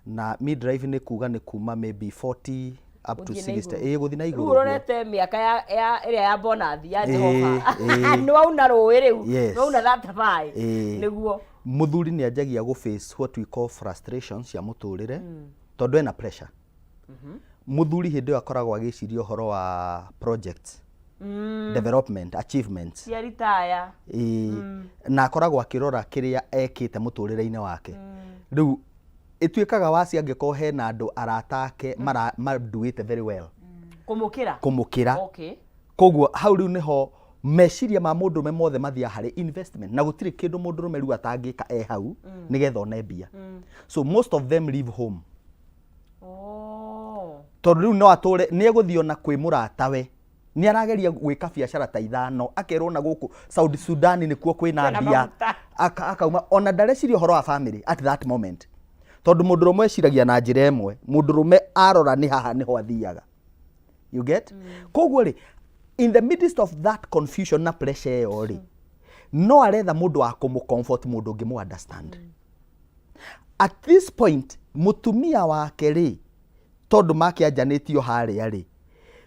Na midlife nĩ kuga nĩ kuma maybe 40 up to Gũthiĩ na 60. igũrũ. Ĩĩ, gũthiĩ na Rĩu igũrũ ũguo. ũrorete mĩaka ya ĩrĩa ya bonathi ya Jehova. Ĩĩ. Nĩ wauna rũĩ rĩu. Yes. Nĩ wauna 35. Nĩguo. Mũthuri nĩ anjagia gũ face what we call frustrations cia mũtũrĩre, tondũ ena pressure. Mũthuri hĩndĩ ĩyo akoragwo agĩciria ũhoro wa projects, development, achievements. Cia ritaya. Ĩĩ, na akoragwo akĩrora kĩrĩa ekĩte mũtũrĩre-inĩ wake. Rĩu ĩtuĩkaga waci angĩkorwo hena andũ arata ake manduĩte very well. Kũmũkĩra. Kũmũkĩra. Koguo hau rĩu nĩho meciria ma mũndũrũme mothe mathiaga harĩ investment, na gũtirĩ kĩndũ mũndũrũme rĩu atangĩka e hau nĩgetha one mbia. So most of them leave home. Tondũ rĩu no atũre nĩ egũthiĩ ona kwĩ mũratawe, nĩ arageria gwĩka biacara ta ithano, akerwo na gũkũ Saudi Sudan nĩkuo kwĩna Kwĩna mbia. maguta. Akauma ona ndareciria ũhoro wa family at that moment, tondũ mũndũrũme eciragia na njĩra ĩmwe, mũndũrũme arora nĩ haha nĩho athiaga, you get? Koguo rĩ, in the midst of that confusion na pressure ĩyo rĩ, no aretha mũndũ wa kũmũ comfort, mũndũ ũngĩ mũ understand. At this point mũtumia wake rĩ, tondũ makĩanjanĩtio harĩa rĩ,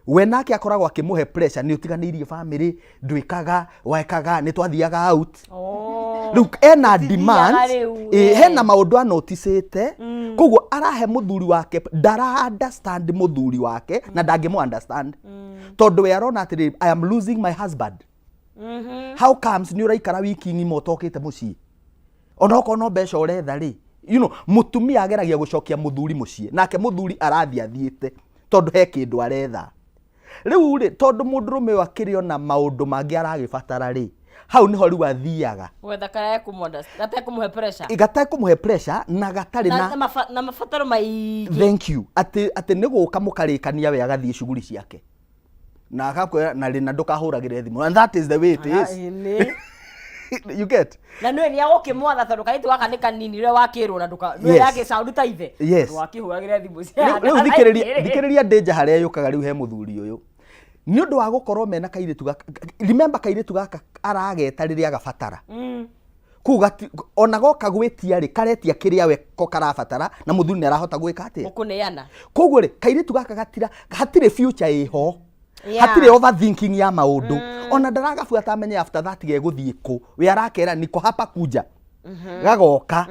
we nake akoragwo akĩmũhe pressure, nĩ ũtiganĩirie family, ndwĩkaga wekaga, nĩ twathiaga out. Rĩu ena Tũtithiaga demands, rĩu, ĩ, hena maũndũ anoticĩte, koguo arahe mũthuri wake, ndara understand mũthuri wake na ndangĩmũ understand, tondũ we arona atĩrĩrĩ, "I am losing my husband. How comes nĩ ũraikara wiki ng'ima ũtokĩte mũciĩ, onokorwo no mbeca ũretha rĩ?" Mũtumia ageragia gũcokia mũthuri mũciĩ, nake mũthuri arathiĩ athiĩte tondũ he kĩndũ aretha. Rĩu rĩ, tondũ mũndũrũme ũyũ akĩrĩ ona maũndũ mangĩ aragĩbatara rĩ, hau nĩho rĩu athiaga gwetha karĩa gatekũmũhe pressure. Gatekũmũhe pressure na gatarĩ na, na na mabataro maingĩ. Thank you. Atĩ nĩ gũka mũkarĩkania, we agathiĩ shughuli ciake na agakwĩra na rĩ na ndũkahũragĩre thimũ, and that is the way it is. You get? Na nä nä agåkä tondå kairä gaka nä kanini rä wakä rwo na ndå Yes. yagä sound ta ithe. Wakĩhũragĩre thimũ cia Rĩu thikĩrĩria ndĩnja harĩa yũkaga rĩu he mũthuri ũyũ nĩ ũndũ wa gũkorwo mena kairĩtu gaka. Remember, kairĩtu gaka arageta rĩrĩa agabatara kũu ona goka gwĩtia rĩ, karetia kĩrĩa we ko karabatara, na mũthuri nĩ arahota gwĩka atĩa? Gå Koguo rĩ, kairĩtu gaka gatira hatirĩ future ĩho, hatirĩ overthinking ya maũndũ, ona ndaragabuata amenye after that gegũthiĩ kũ. We arakera niko hapa, kuja gagoka,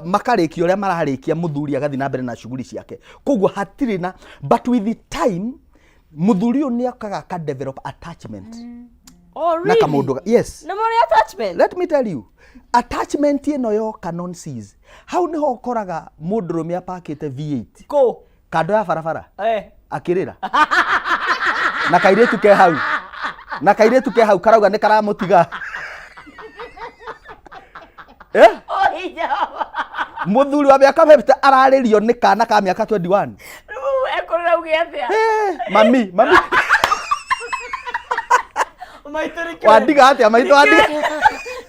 makarĩkia ũrĩa mararĩkia, mũthuri agathiĩ na mbere na shughuli ciake. Koguo hatirĩ na, but with the time mũthuri ũyũ nĩ akaga aka develop attachment Oh, really? na kamũndũ yes. Na mũrĩ attachment. Let me tell you, attachment ĩno yoka nonsense, hau nĩho ũkoraga mũndũrũme apakĩte V8 Kũ? Kando ya barabara, akĩrĩra na kairĩtu ke hau, na kairĩtu ke hau karauga nĩ karamũtiga, eh? Oi, Jehova. Mũthuri wa mĩaka 50 ararĩrio nĩ kana ka mĩaka 21. Rĩu ekũrĩra uge atĩa? Eh, mami, mami. Maitũ nĩkĩo. Wandiga atĩa maitũ, wandiga?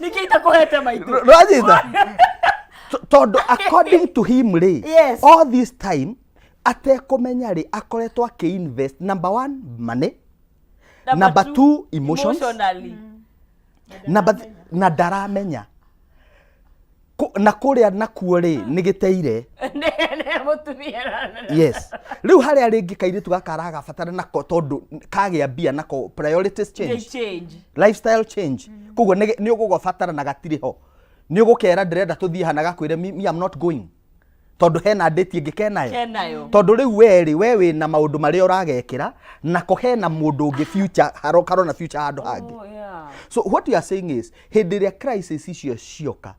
Nĩkĩ itakũhete maitũ? Rwanyita tondũ according to him rĩ, all this time atekũmenya rĩ, akoretwo akĩ-invest number one money, number two emotions, emotionally. Number na ndaramenya na kũrĩa nakuo rĩ, nĩ gĩteire. Nĩ mũtumia. Yes, rĩu harĩa rĩngĩ kairĩtu gaka aragabatara nako, tondũ kagĩa mbia nako priorities They change, change. Lifestyle change. Koguo nĩ ũgũgabatara na gatirĩ ho, nĩ ũgũkera ndĩrenda tũthiĩ hana, gakwĩre me I'm not going, tondũ hena ndĩti ĩngĩ kenayo. Kenayo. Tondũ rĩu we rĩ, we wĩna maũndũ marĩa ũragekĩra, nako hena mũndũ ũngĩ future haro karona future handũ hangĩ. So what you are saying is, hĩndĩ ĩrĩa crisis icio cioka,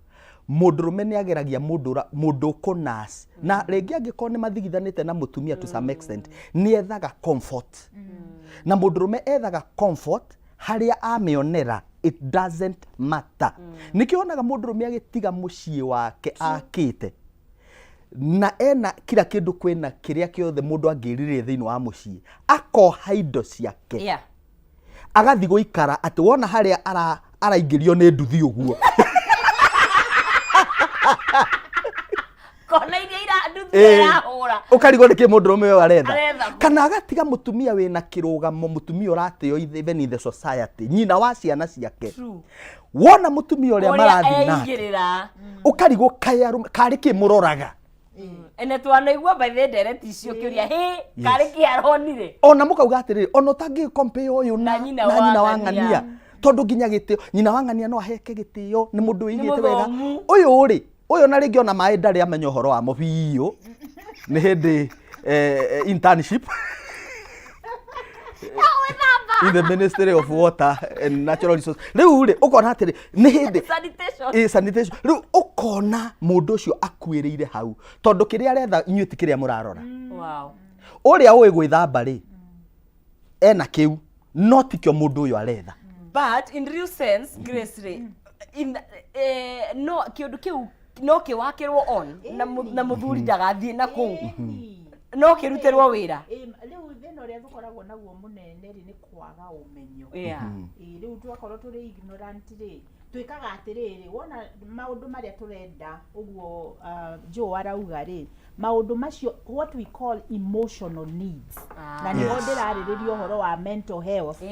mũndũrũme nĩ ageragia mũndũ mũndũ ũkũnas na rĩngĩ angĩkorwo nĩ mathigithanĩte na mũtumia to some extent, nĩ ethaga comfort, na mũndũrũme ethaga comfort harĩa amĩonera, it doesn't matter. Nĩkĩo wonaga mũndũrũme agĩtiga mũciĩ wake akĩte na ena kila kĩndũ, kwĩna kĩrĩa kĩothe mũndũ angĩrirĩria thĩinĩ wa mũciĩ, akoha indo ciake, agathiĩ gũikara atĩ wona harĩa araingĩrio nĩ nduthi ũguo. Kona iria ira nduthi ĩrahũra. Ũkarigwo nĩkĩ mũndũrũme ũyũ aretha. Aretha. Kana agatiga mũtumia wĩna kĩrũgamo, mũtumia ũratĩo even in the society, nyina wa ciana ciake. Wona mũtumia ũrĩa Ũrĩa marathiĩ nake, eigĩrĩra. Ũkarigwo kaĩ arũme karĩ kĩ mũroraga. Ene twanaigua by the ndereti icio kĩũria hĩ karĩ kĩ aronire. Ona mũkauga atĩrĩrĩ, ona ũtangĩ compare ũyũ na Na nyina na nyina wa wa ng'ania. ng'ania, tondũ nginya gĩtĩo nyina wa ng'ania no aheke gĩtĩo nĩ mũndũ wĩigĩte wega. Mũthomu. Ũyũ rĩ, ũyũ na rĩngĩ ona maĩ ndarĩ amenya ũhoro wamo biũ, nĩ hĩndĩ internship in the Ministry of Water and Natural Resources. Rĩu rĩ, ũkona atĩrĩ, nĩ hĩndĩ Sanitation. Ĩ, sanitation. Rĩu ũkona mũndũ ũcio akuĩrĩire hau, tondũ kĩrĩa aretha inyuĩ ti kĩrĩa mũrarora. Ũrĩa ũĩ gwĩthamba rĩ, ena kĩu, no tikĩo mũndũ ũyũ aretha. But in real sense, Grace rĩ, in no kĩũndũ kĩu no kĩwakĩrwo on na mũthuri ndagathiĩ na kũu, no kĩrutĩrwo wĩra. Rĩu thĩna ũrĩa tũkoragwo naguo mũnene rĩ, nĩ kwaga ũmenyo. Ĩ, rĩu twakorwo tũrĩ ignorant rĩ, twĩkaga atĩrĩrĩ, wona maũndũ marĩa tũrenda ũguo, Joe arauga rĩ, maũndũ macio, what we call emotional needs, na nĩho ndĩrarĩrĩria ũhoro wa mental health,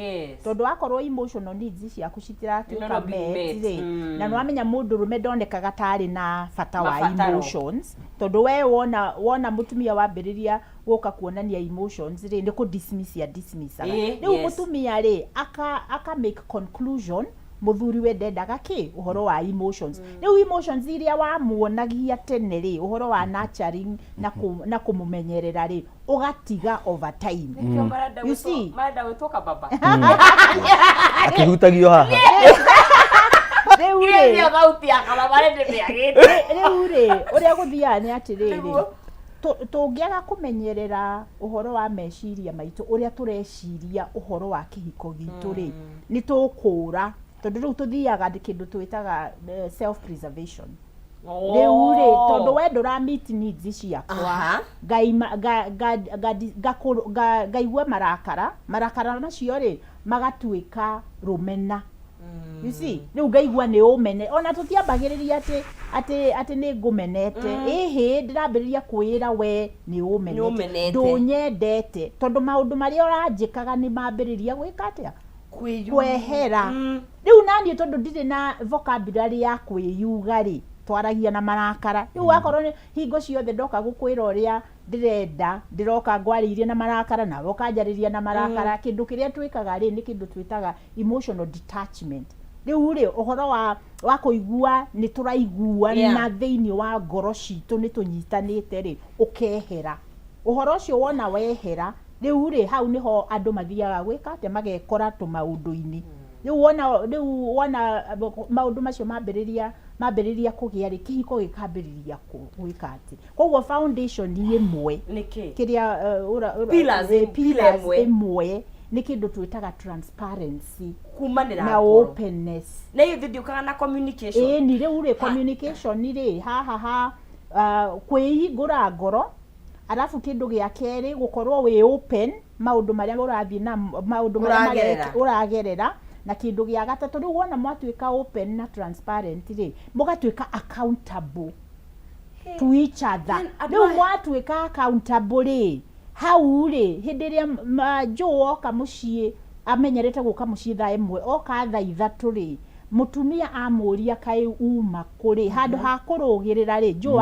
tondũ wakorwo emotional needs ciaku citiratuĩka Not being met met. rĩ, na nĩwamenya mũndũrũme ndonekaga tarĩ na bata wa Mabataro. emotions, tondũ we wona mũtumia wambĩrĩria gũka kuonania emotions rĩ, nĩ kũ dismiss ya dismissaga. Rĩu mũtumia rĩ, aka make conclusion mũthuri we ndendaga kĩ ũhoro wa emotions. Rĩu emotions iria wamuonagia tene rĩ, ũhoro wa nurturing na kũmũmenyerera rĩ, ũgatiga over time. Nĩkĩo marenda You see? Marenda gwĩtwo kababa. Akĩhutagio haha. Rĩu Ĩyo rĩ, nĩyo thauti ya kababa ndĩmĩagĩte. Rĩu rĩ, ũrĩa gũthiaga nĩ atĩrĩrĩ, Nĩguo. Tũngĩaga kũmenyerera ũhoro wa meciria maitũ, ũrĩa tũreciria ũhoro wa kĩhiko gitũ rĩ, nĩ tũkũra, tondũ rĩu tũthiaga kĩndũ twĩtaga self preservation. Rĩu rĩ, tondũ we ndũra meet needs ciakwa, ngaima ngaigua marakara macio rĩ, magatuĩka rũmena. You see, rĩu ngaigua nĩ ũmene, ona tũtiambagĩrĩria atĩ nĩ ngũmenete. Ĩhĩ, ndĩrambĩrĩria kwĩra we nĩ ũmenete, Ũmenete. Ndũnyendete, tondũ maũndũ marĩa ũranjĩkaga nĩ mambĩrĩria gwĩka atĩa? Kwehera. Rĩu naniĩ tondũ ndirĩ na vocabulary ya kwĩyuga rĩ, twaragia na marakara. Rĩu wakorwo nĩ hingo ciothe ndoka gũkwĩra ũrĩa ndĩrenda, ndĩroka ngwarĩirie na marakara, nawe ũkanjarĩria na marakara, kĩndũ kĩrĩa twĩkaga rĩ, nĩ kĩndũ twĩtaga emotional detachment. Rĩu rĩ, ũhoro wa kũigua nĩ tũraiguana thĩinĩ wa ngoro citũ, nĩ tũnyitanĩte rĩ, ũkehera ũhoro ũcio. Wona wehera, rĩu rĩ, hau nĩho andũ mathiaga gwĩka atĩa? Magekora tũmaũndũ-inĩ. Rĩu wona maũndũ macio mambĩrĩria kũgĩa rĩ, kĩhiko gĩkambĩrĩria gwĩka atĩ, koguo foundation ĩmwe Nĩkĩ? Kĩrĩa Pillars, pillar pillars ĩmwe. Ĩmwe nĩ kĩndũ twĩtaga transparency Kumanĩra na ngoro. Openness. Na iyo ndiũkaga na communication. Ĩni, rĩu rĩ, communication rĩ, haha ha kwĩhingũra ngoro, arabu kĩndũ gĩa kerĩ gũkorwo wĩ open maũndũ marĩa ũrathiĩ na maũndũ marĩa Ũragerera. Ũragerera, na kĩndũ gĩa gatatũ, rĩu wona mwatuĩka open na transparent rĩ, mũgatuĩka accountable to each other. Then andũ Rĩu mwatuĩka accountable rĩ, hau rĩ, hĩndĩ ĩrĩa Joe oka mũciĩ, amenyerete gũka mũciĩ thaa 1, oka thaa 3 rĩ, mũtumia amũria kaĩ uma kũrĩ, handũ ha kũrũgĩrĩra rĩ, Joe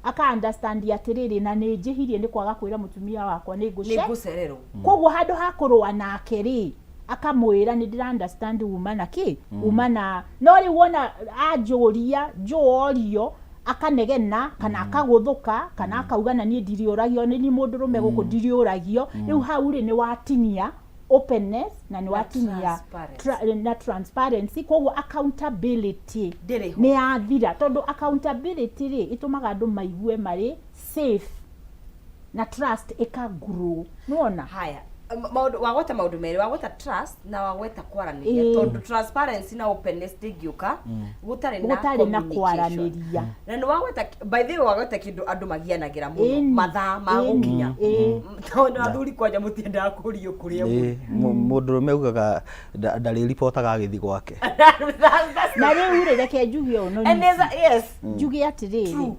aka understand atĩrĩrĩ, na nĩ njĩhirie nĩ kwaga kwĩra mũtumia wakwa nĩ nĩ ngũce ngũcererwo. Koguo handũ ha kũrũa nake rĩ, akamwĩra nĩ ndĩra understand uma na kĩ uma na no rĩu wona anjũria, Joe orio akanegena kana akagũthũka kana akauga na niĩ ndiriũragio, nĩ niĩ mũndũrũme gũkũ ndiriũragio. Rĩu hau rĩ, nĩ watinia openness na nĩ watinia transparency. Na transparency, koguo accountability Ndĩrĩ ho. Nĩ yathira, tondũ accountability rĩ, ĩtũmaga andũ maigue marĩ safe na trust ĩka grow, nĩwona? Haya, maũndũ wagweta, maũndũ merĩ wagweta, trust na wagweta kwaranĩria, tondũ transparency na openness ndĩngĩũka gũtarĩ na gũtarĩ na communication. Kwaranĩria. Na nĩ wagweta, by the way, wagweta kĩndũ andũ magianagĩra mũno, mathaa ma gũkinya, tondũ athuri kwanja mũtiendaga kũrio kũrĩa mũrĩ. Ĩ, mũndũrũme augaga ndarĩribotaga agĩthiĩ gwake. Na rĩu rĩ, reke njuge ũũ, no And there's yes. Njuge atĩrĩrĩ, True.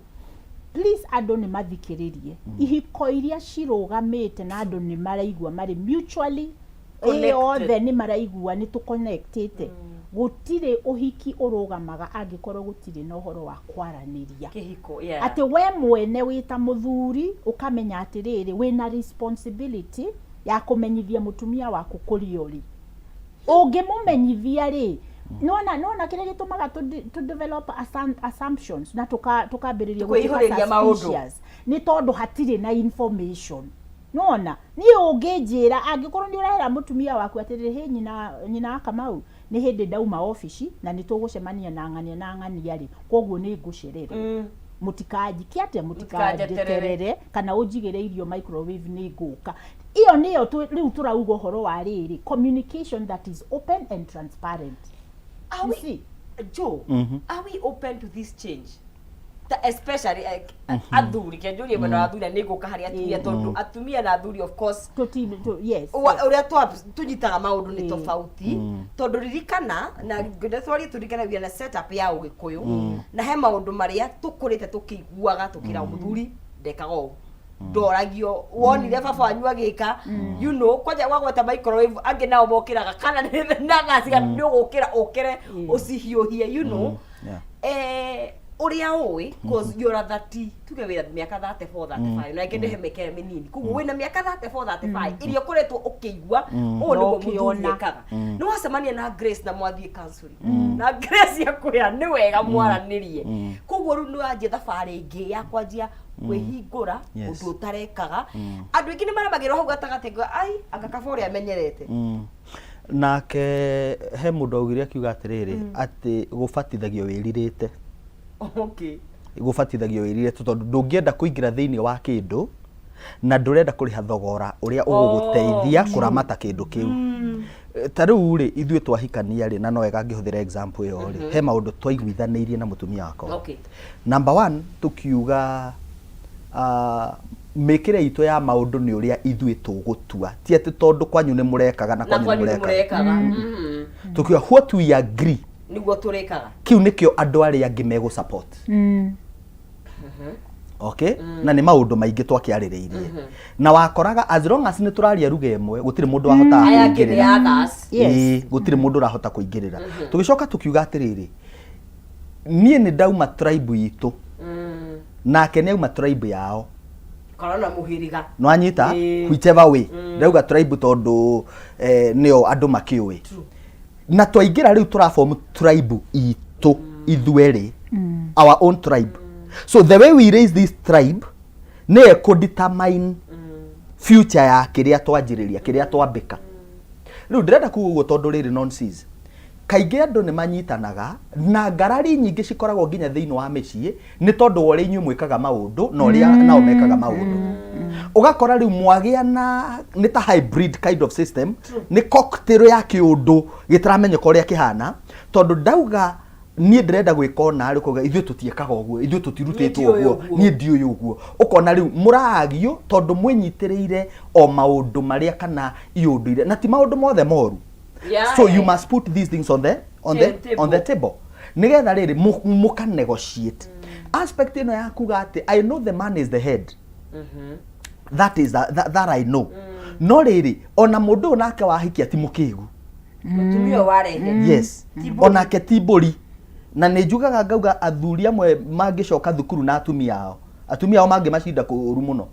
Please, andũ nĩ mathikĩrĩrie, ihiko iria cirũgamĩte na andũ nĩ maraigua marĩ mutually ĩ Connected. Othe nĩ maraigua nĩ tũconnectĩte. Gũtirĩ ũhiki ũrũgamaga angĩkorwo gũtirĩ na ũhoro wa kwaranĩria. Kĩhiko, yeah. Atĩ we mwene wĩ ta mũthuri ũkamenya atĩrĩrĩ, wĩna responsibility ya kũmenyithia mũtumia waku kũrĩa ũrĩ. Ũngĩmũmenyithia rĩ, nĩwona nĩwona kĩrĩa gĩtũmaga tũ develop assumptions na tũkambĩrĩria gũtuĩka Kwĩihũrĩria maũndũ. suspicious nĩ tondũ hatirĩ na information. Nĩwona niĩ ũngĩnjĩra angĩkorwo nĩ ũrera mũtumia waku atĩrĩrĩ, hĩ nyina, nyina wa Kamau, nĩ hĩndĩ ndauma obici na nĩ tũgũcemania na ng'ania na ng'ania rĩ, koguo nĩ ngũcererwo. Mũtikanjike atĩa, mũtikanjeterere kana ũnjigĩre irio microwave nĩ ngũka. Iyo nĩyo rĩu tũrauga ũhoro wa rĩrĩ, communication that is open and transparent. Are You we, see? Joe, are we open to this change? Ta, especially athuri, ke njurie mwena wa athuri na nĩ ngũka harĩ atumia tondũ atumia na athuri of course Yes. Ũrĩa tũnyitaga maũndũ nĩ tofauti tondũ ririkana na ngwenda twarie tũririkane we are na setup ya ũgĩkũyũ na he maũndũ marĩa tũkũrĩte tũkĩiguaga tũkĩra mũthuri ndekaga ũũ, ndoragio wonire baba wanyu agĩka, kwanja wagweta microwave, angĩ nao mokĩraga kana na thaa cigana nĩ ũgũkĩra ũkĩre ũcihiũhie. Ũrĩa ũĩ, cause you're a 30, tuge wĩna mĩaka 34, 35, na ĩngĩ nĩhe mĩaka mĩnini, koguo wĩna mĩaka 34, 35 ĩrĩa ũkoretwo ũkĩigua ũũ nĩguo mũthuri Ũkĩona. ekaga, nĩ wacemania na Grace na mwathiĩ counseling na Grace akwĩra nĩ wega mwaranĩrie, koguo rĩu nĩ wanjia thabarĩ ĩngĩ ya kwanjia kwĩhingũra ũndũ ũtarekaga. Andũ aingĩ nĩ maremagĩrwo hau gatagatĩ ngo ai anga kaba ũrĩa amenyerete. Nake he mũndũ augire akiuga atĩrĩrĩ, atĩ gũbatithagio wĩrirĩte. Gũbatithagio wĩrirĩte tondũ ndũngĩenda kũingĩra thĩinĩ wa kĩndũ na ndũrenda kũrĩha thogora ũrĩa ũgũgũteithia kũramata kĩndũ kĩu. Ta rĩu rĩ, ithuĩ twahikania rĩ, na no wega ngĩhũthĩra example ĩyo rĩ, he maũndũ twaiguithanĩirie na mũtumia wakwa. Number one, tukiuga mĩkĩre itũ ya maũndũ nĩ ũrĩa ithuĩ tũgũtua, ti atĩ tondũ kwanyu nĩ mũrekaga na na kwanyu nĩ kwanyu nĩ mũrekaga. mũrekaga. Tukiuga what we agree Nĩguo tũrĩkaga. Kĩu nĩkĩo andũ arĩa angĩ megũ support. Okay, na nĩ maũndũ maingĩ twakĩarĩrĩirie na wakoraga as long as nĩ tũraria ruga ĩmwe, gũtirĩ mũndũ wahotaga Aya angĩ nĩ kũingĩrĩra. Others. Ĩĩ, gũtirĩ mũndũ ũrahota kũingĩrĩra. Tũgĩcoka tũkiuga atĩrĩrĩ, niĩ nĩ ndauma tribe itũ, nake nĩ auma tribe yao. Korwo na mũhĩrĩga. Nwanyita? Whichever way, ndauga tribe tondũ nĩo andũ makĩũĩ na twaingĩra rĩu tũraform tribe itũ ithuerĩ, our own tribe. So the way we raise this tribe nĩ ĩkũ determine future ya kĩrĩa twanjĩrĩria, kĩrĩa twambĩka. Rĩu ndĩrenda kuga ũguo tondũ rĩrĩ nonsense kaingĩ andũ nĩ manyitanaga na ngarari nyingĩ cikoragwo nginya thĩinĩ wa mĩciĩ nĩ tondũ wa ũrĩa inyuĩ mwĩkaga maũndũ na ũrĩa nao mekaga maũndũ. Ũgakora rĩu mwagĩa na nĩ ta hybrid kind of system, nĩ cocktail ya kĩũndũ gĩtaramenyeka ũrĩa kĩhana, tondũ ndauga niĩ ndĩrenda gwĩka ũna rĩ, ũkauga ithuĩ tũtiĩkaga ũguo, ithuĩ tũtirutĩtwo Niĩ ndiũĩ ũguo. Ũguo. Niĩ ndiũĩ ũguo. Ũkona rĩu mũragio tondũ mwĩnyitĩrĩire o maũndũ marĩa kana iũndũire, na ti maũndũ mothe moru. So you must put these things on the Table. on the table nigetha rĩrĩ mũka negotiate aspect ĩno ya kuga atĩ I know the man is the head, that is that I know. No rĩrĩ, ona mũndũ ũyũ nake wahikia ti mũkĩgu. Mũtumia ũyũ warehe. Yes, onake ti mbũri. Na nĩ njugaga ngauga athuri amwe mangĩcoka thukuru na atumia ao mangĩmacinda kũũru mũno.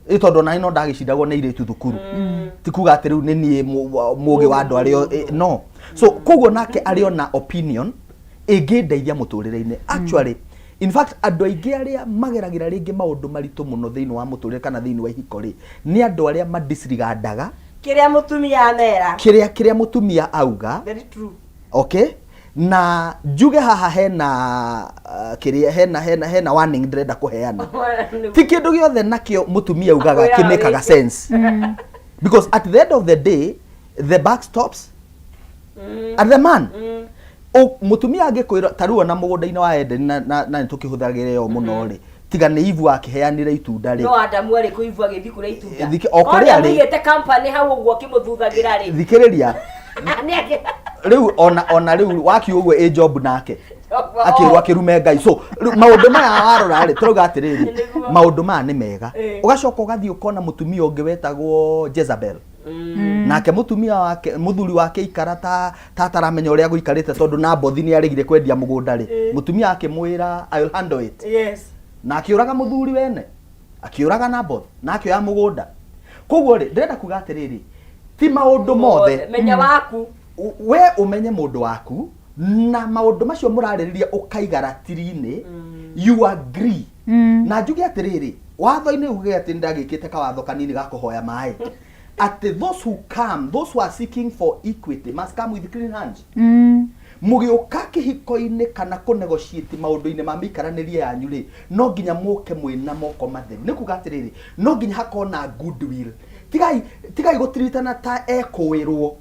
Ĩ tondũ ona no ndagĩcindagwo nĩ airĩtu thukuru, ti kuga atĩ rĩu nĩ niĩ mũgĩ wa andũ arĩa no so koguo nake arĩ ona opinion ĩngĩndeithia mũtũrĩre-inĩ. Actually, in fact, andũ aingĩ arĩa mageragĩra rĩngĩ maũndũ maritũ mũno thĩinĩ wa mũtũrĩre kana thĩinĩ wa ihiko rĩ, nĩ andũ arĩa madisregardaga kĩrĩa mũtumia amera, kĩrĩa mũtumia auga. Very true. Okay, na njuge haha hena kĩrĩa hena warning ndĩrenda kũheana. Ti kĩndũ gĩothe nakĩo mũtumia augaga Akwĩraga kĩmĩkaga wĩke. sense, because at the end of the day the buck stops at the man. Mũtumia angĩkwĩra ta rĩu ona mũgũnda-inĩ wa Edeni na nĩ tũkĩhũthagĩra ĩyo mũno rĩ, tiga nĩ Ivu akĩheanire itunda rĩ. No Adamu arĩ kũ Ivu agĩthiĩ kũrĩa itunda? O kũrĩa rĩ. Mũigĩte company hau ũguo akĩmũthuthagĩra rĩ. Thikĩrĩria. Nĩ Rĩu ona rĩu wakiuga ũguo ĩ Job nake akĩrwo akĩrume Ngai. So rĩu maũndũ maya warora rĩ, tũrauga atĩrĩrĩ, Nĩguo. maũndũ maya nĩ mega. Ũgacoka ũgathiĩ ũkona mũtumia ũngĩ wetagwo Jezebel. Nake mũtumia wake, mũthuri wake ikara ta ataramenya ũrĩa gũikarĩte, tondũ Nabothi nĩ aregire kwendia mũgũnda rĩ, mũtumia akĩmwĩra, "I will handle it." Na akĩũraga mũthuri wene, akĩũraga Naboth na akĩoya mũgũnda. Koguo rĩ, ndĩrenda kuga atĩrĩrĩ, ti maũndũ mothe. Menya waku. We ũmenye mũndũ waku na maũndũ macio mũrarĩrĩria ũkaiga ratiri-inĩ, you agree. Na njuge atĩrĩrĩ, watho-inĩ uge atĩ ndagĩkĩte kawatho kanini ga kũhoya maĩ, atĩ those who come, those who are seeking for equity must come with clean hands. Mũgĩũka kĩhiko-inĩ kana kũnegotiate maũndũ-inĩ ma mĩikaranĩrie yanyu rĩ, no nginya mũke mwĩna moko matheru. Nĩ kuga atĩrĩrĩ, no nginya hakorwo na goodwill. Tigai gũtiritana ta ekũĩrwo.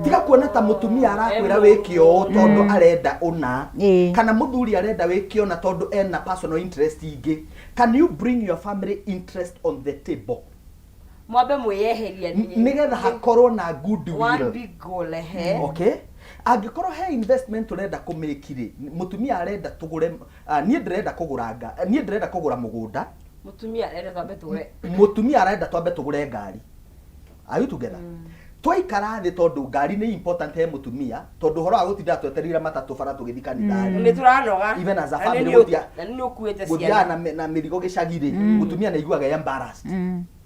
Tiga kuona ta mũtumia arakwĩra wĩke ũũ tondũ arenda ũna, kana mũthuri arenda wĩke ũna tondũ ena personal interest ingĩ. Can you bring your family interest on the table? Mwambe mwĩyeheria. Nĩgetha hakorwo na goodwill. One big goal, ehe. Okay, angĩkorwo he investment ũrenda kũmĩki rĩ, mũtumia arenda tũgũre, niĩ ndĩrenda kũgũra niĩ ndĩrenda kũgũra mũgũnda. Mũtumia arenda twambe tũgũre. Mũtumia arenda twambe tũgũre ngari. Are you together? Twaikara thĩ, tondũ ngari nĩ important he mũtumia, tondũ ũhoro wa gũtinda twetereire matatũ bara tũgĩthiĩ kanitha rĩ, Nĩ tũranoga. Even as a Na family, na nĩ ũkuĩte gũthiaga ciana. na mĩrigo gĩcagi rĩ, mũtumia nĩ aiguaga e embarrassed.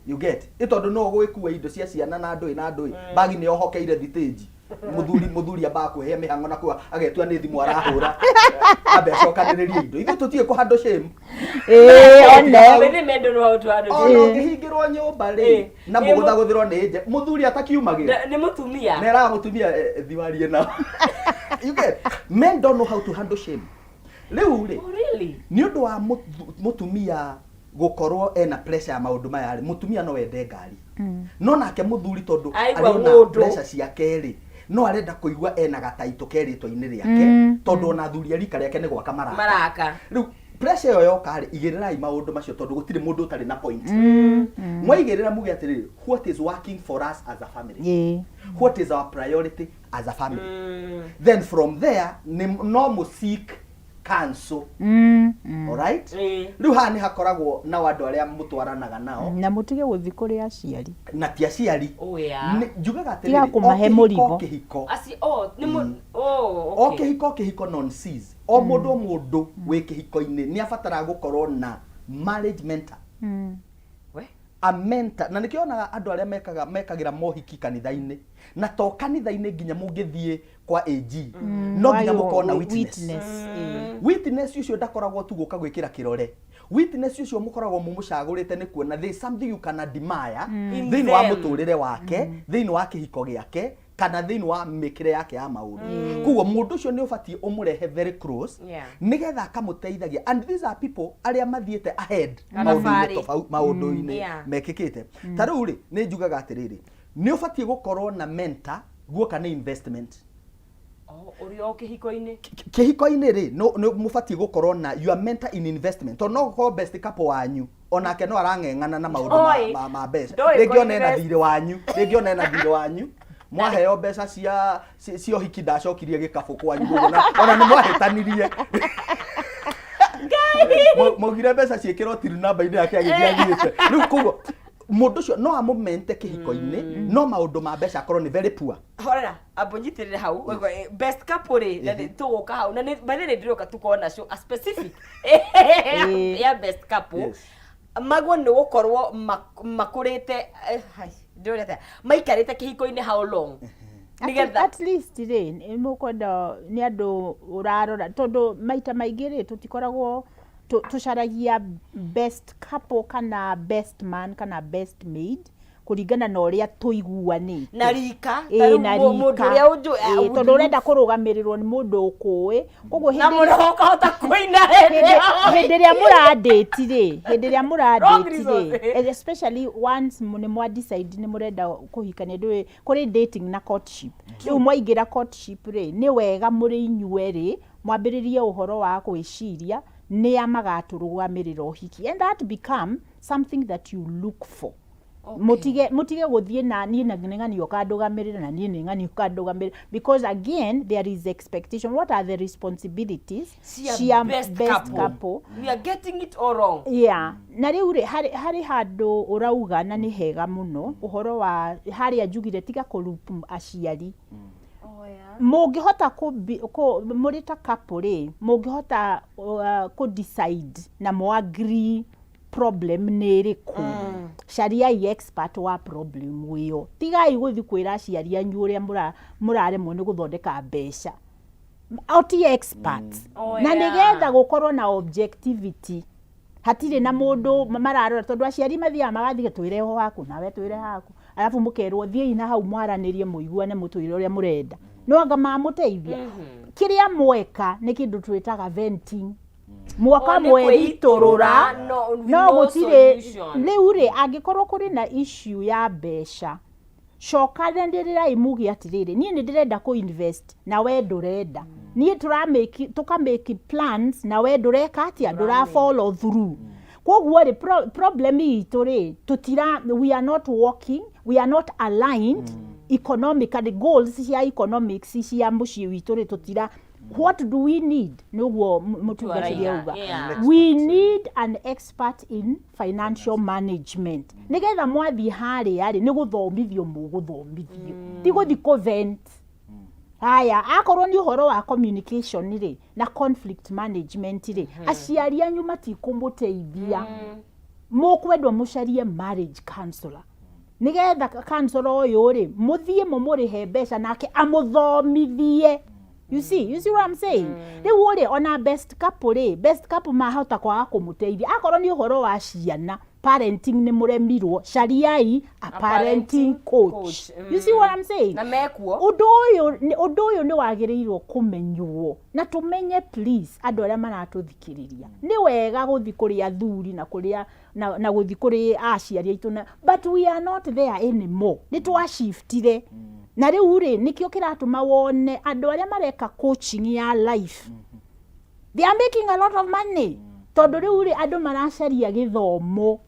You get? Ĩ tondũ no ũgũgĩkua indo cia ciana na ndũĩ na ndũĩ, bagi nĩ yohokeire thitĩnji. Mũthuri ambaga kwĩhe mĩhang'o na kuo agetua nĩ thimũ arahũra, ambe acokanĩrĩrie indo. Ithuĩ tũtiĩ kũhandũ shame. Ĩĩ, one. Nĩ mendo no how to handle. Ona ũngĩhingĩrwo nyũmba rĩ, na mũgũthagũthĩrwo nĩ nje, mũthuri atakiumagĩra. Nĩ mũtumia. Neraga mũtumia, "Thiwarie nao." You get? Men don't know how to handle shame. Rĩu rĩ, Oh, really? Nĩ ũndũ wa mũtumia gũkorwo ena pressure ya maũndũ maya rĩ, mũtumia no ende ngari, no nake mũthuri tondũ Aigua arĩ ona mũndũ. pressure ciake rĩ, no arenda kũigua ena gataitũ ke rĩtwa-inĩ rĩake, tondũ ona athuri a rika rĩake nĩ gwaka maraka. Maraka. Rĩu pressure ĩyo yoka rĩ, igĩrĩrai maũndũ macio, tondũ gũtirĩ mũndũ ũtarĩ na point. Mwaigĩrĩra muge atĩrĩrĩ, what is working for us as a family? What is our priority as a family? Then from there nĩ no mũ seek counsel. Alright? Rĩu haha nĩ hakoragwo nao andũ arĩa mũtwaranaga nao. Na mũtige gũthiĩ kũrĩ aciari. Na ti aciari. Oh, yeah. Njugaga Tiga atĩrĩrĩ, o kũmahe kĩhiko mũrigo. kĩhiko Aci, oh, nĩ mũ, oh, o okay. kĩhiko non cease, o mũndũ, o mũndũ wĩ kĩhiko-inĩ nĩ abataraga gũkorwo na marriage mentor. We? A mentor. Na nĩkĩo onaga andũ arĩa mekaga mekagĩra mohiki kanitha-inĩ, na to kanitha-inĩ, nginya mũngĩthiĩ kwa AG, no nginya mũkorwo na witness. Witness, ĩĩ. Witness ũcio ndakoragwo tu gũka gwĩkĩra kĩrore. Witness ũcio mũkoragwo mũmũcagũrĩte nĩ kuona there is something you can admire In thĩinĩ wa them. mũtũrĩre wake, thĩinĩ wa kĩhiko gĩake, kana thĩinĩ wa mĩkĩre yake ya maũndũ. Koguo mũndũ ũcio nĩ ũbatiĩ ũmũrehe very close, nĩgetha akamũteithagia. And these are people arĩa mathiĩte ahead maũndũ-inĩ Thabarĩ. tofauti, maũndũ-inĩ mekĩkĩte. Ta rĩu rĩ, nĩ njugaga atĩrĩrĩ, nĩ ũbatiĩ gũkorwo na mentor guoka nĩ investment. Oh, ũrĩ o kĩhiko-inĩ. Kĩhiko-inĩ rĩ, no nĩ mũbatiĩ gũkorwo na your mentor in investment, tondũ no gũkorwo best couple wanyu onake no arang'eng'ana na maũndũ Ndoĩ. ma mbeca. Ndoĩ Rĩngĩ ona ena kũ-invest. thirĩ wanyu, rĩngĩ ona ena thirĩ wanyu, mwaheo mbeca cia ũhiki, ndacokirie gĩkabũ kwanyu ũguo, ona nĩ mwahĩtanirie. Maugire mbeca ciĩkĩrwo till namba-inĩ yake agĩthiĩ athiĩte. Rĩu koguo mũndũ ũcio no amũmente kĩhiko-inĩ, no maũndũ ma mbeca akorwo nĩ very poor. Horera, ambo nyitĩrĩre hau. Best couple rĩ, na tũgũka hau na by the way ndĩroka tukorwo na show a specific ya best couple. Maguo nĩ gũkorwo makũrĩte, hai, ndĩrona atĩa, maikarĩte kĩhiko-inĩ how long, nĩgetha At least rĩ, nĩ mũkwenda nĩ andũ ũrarora, tondũ maita maingĩ rĩ, tũtikoragwo tũcaragia best couple kana best man kana best maid kũringana na ũrĩa tũiguanĩte na rika. Ĩĩ, Ta rĩu na mũndũ rika. ũrĩa ũnjũ Ĩĩ, tondũ ũrenda kũrũgamĩrĩrwo nĩ mũndũ ũkũĩ, koguo na hĩndĩ mũndũ ĩrĩa ũkahota kũina hĩndĩ ĩyo. Hĩndĩ ĩrĩa mũrandĩti rĩ, hĩndĩ ĩrĩa Wrong mũrandĩti reason. rĩ, especially once nĩ mwa decide nĩ mũrenda kũhikania, ndũĩ kũrĩ dating na courtship. Rĩu mwaingĩra courtship rĩ, nĩ wega mũrĩ inyuerĩ mwambĩrĩrie ũhoro wa gwĩciria nĩa magatũrũgamĩrĩra ũhiki, and that become something that you look for. Mutige mutige guthie na niĩ na nĩ ng'ani ũkandũgamĩrĩra na niĩ nĩ ng'ani ũkandũgamĩrĩra, because again there is expectation. What are the responsibilities cia best, best couple. Couple. We are getting it all wrong. Yeah, na rĩu rĩ, harĩ handũ ũrauga na nĩ hega mũno, ũhoro wa harĩa njugire tiga kũrupu aciari. Oh, yeah. Mũngĩhota mũrĩ ta couple rĩ, mũngĩhota kũ decide na mũ agree problem nĩ ĩrĩkũ, cariai expert wa problem ĩyo. Tigai gũthiĩ kwĩra aciari anyu ũrĩa mũraremwo nĩ gũthondeka mbeca, o ti experts. Oh, Na nĩgetha gũkorwo na objectivity, hatirĩ na mũndũ mararora, tondũ aciari mathiaga magathiĩ, twĩre ho haku nawe, twĩre haku, arabu mũkerwo thiĩi na hau mwaranĩrie, mũiguane, mũtwĩre ũrĩa mũrenda. No anga mamũteithia kĩrĩa mweka nĩ kĩndũ twĩtaga venting mwaka Oh, nĩ mweritũrũra. kwĩitũrũra, no, with no no gũtirĩ solution. Rĩu rĩ, angĩkorwo kũrĩ na issue ya mbeca, cokanĩrĩrai muge atĩrĩrĩ, niĩ nĩ ndĩrenda kũ invest na we ndũrenda, niĩ tũramake, tũkamake plans na we ndũreka atĩa, ndũra follow through. Koguo rĩ, problem itũ rĩ, tũtira, we are not working, we are not aligned economically. Goals cia economics cia mũciĩ witũ rĩ, tũtira. What do we need? Nĩguo mũtungatĩri Twaraiga, auga, we need an expert in financial management, nigetha mwathiĩ harĩa rĩ, nĩ gũthomithio mũgũthomithio, ti gũthiĩ kũvent. Haya, akorwo nĩ ũhoro wa communication rĩ na conflict management rĩ, aciari anyu matikũmũteithia. Mũkwendwo mũcarie marriage counselor, nigetha counselor ũyũ rĩ, mũthiĩ mũmũrĩhe mbeca nake amũthomithie. You see what I'm saying? Rĩu rĩ, ona best couple rĩ, best couple mahota kwaga kũmũteithia. Akorwo nĩ ũhoro wa ciana, parenting, nĩ mũremirwo, cariai a parenting coach. Coach, You see what I'm saying? Na mekuo. Ũndũ ũyũ nĩ wagĩrĩirwo kũmenywo na tũmenye. Please, andũ arĩa maratũthikĩrĩria, nĩ wega gũthiĩ kũrĩ athuri na kũrĩa na gũthiĩ kũrĩ aciari aitũ na, but we are not there anymore. Nĩ twashiftire, na rĩu rĩ, nĩkĩo kĩratũma wone andũ arĩa mareka coaching ya life, they are making a lot of money, tondũ rĩu rĩ, andũ maracaria gĩthomo.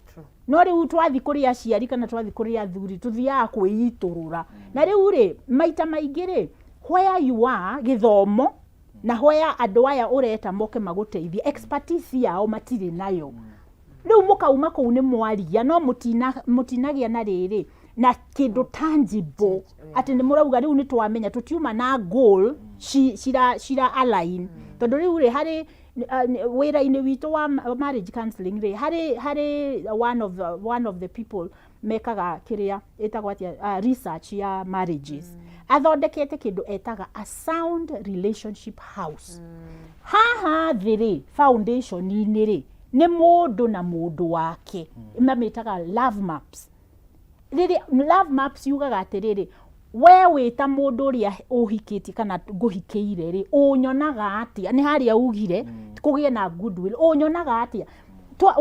No rĩu twathiĩ kũrĩ aciari kana twathiĩ kũrĩ athuri, tũthiaga kwĩitũrũra. Na rĩu rĩ, maita maingĩ rĩ, where you are gĩthomo na where andũ aya ũreta moke magũteithie, expertise yao matirĩ nayo. Rĩu mũkauma kũu nĩ mwaria, no mũtinagĩa na rĩrĩ na kĩndũ tangible atĩ nĩ mũrauga rĩu nĩ twamenya tũtiuma na goal cira align. Tondũ rĩu rĩ, harĩ wĩra-inĩ witũ wa marriage counseling rĩ, harĩ one of the people mekaga kĩrĩa ĩtagwo atĩa, research ya marriages, athondekete kĩndũ etaga a sound relationship house. Haha thĩ rĩ, foundation-inĩ rĩ, nĩ mũndũ na mũndũ wake, mamĩtaga love maps. Rĩrĩa love maps yugaga atĩrĩrĩ, we wĩ ta mũndũ ũrĩa ũhikĩtie kana ngũhikĩire rĩ, ũnyonaga atĩa? Nĩ harĩa ugire kũgĩe na goodwill. Ũnyonaga atĩa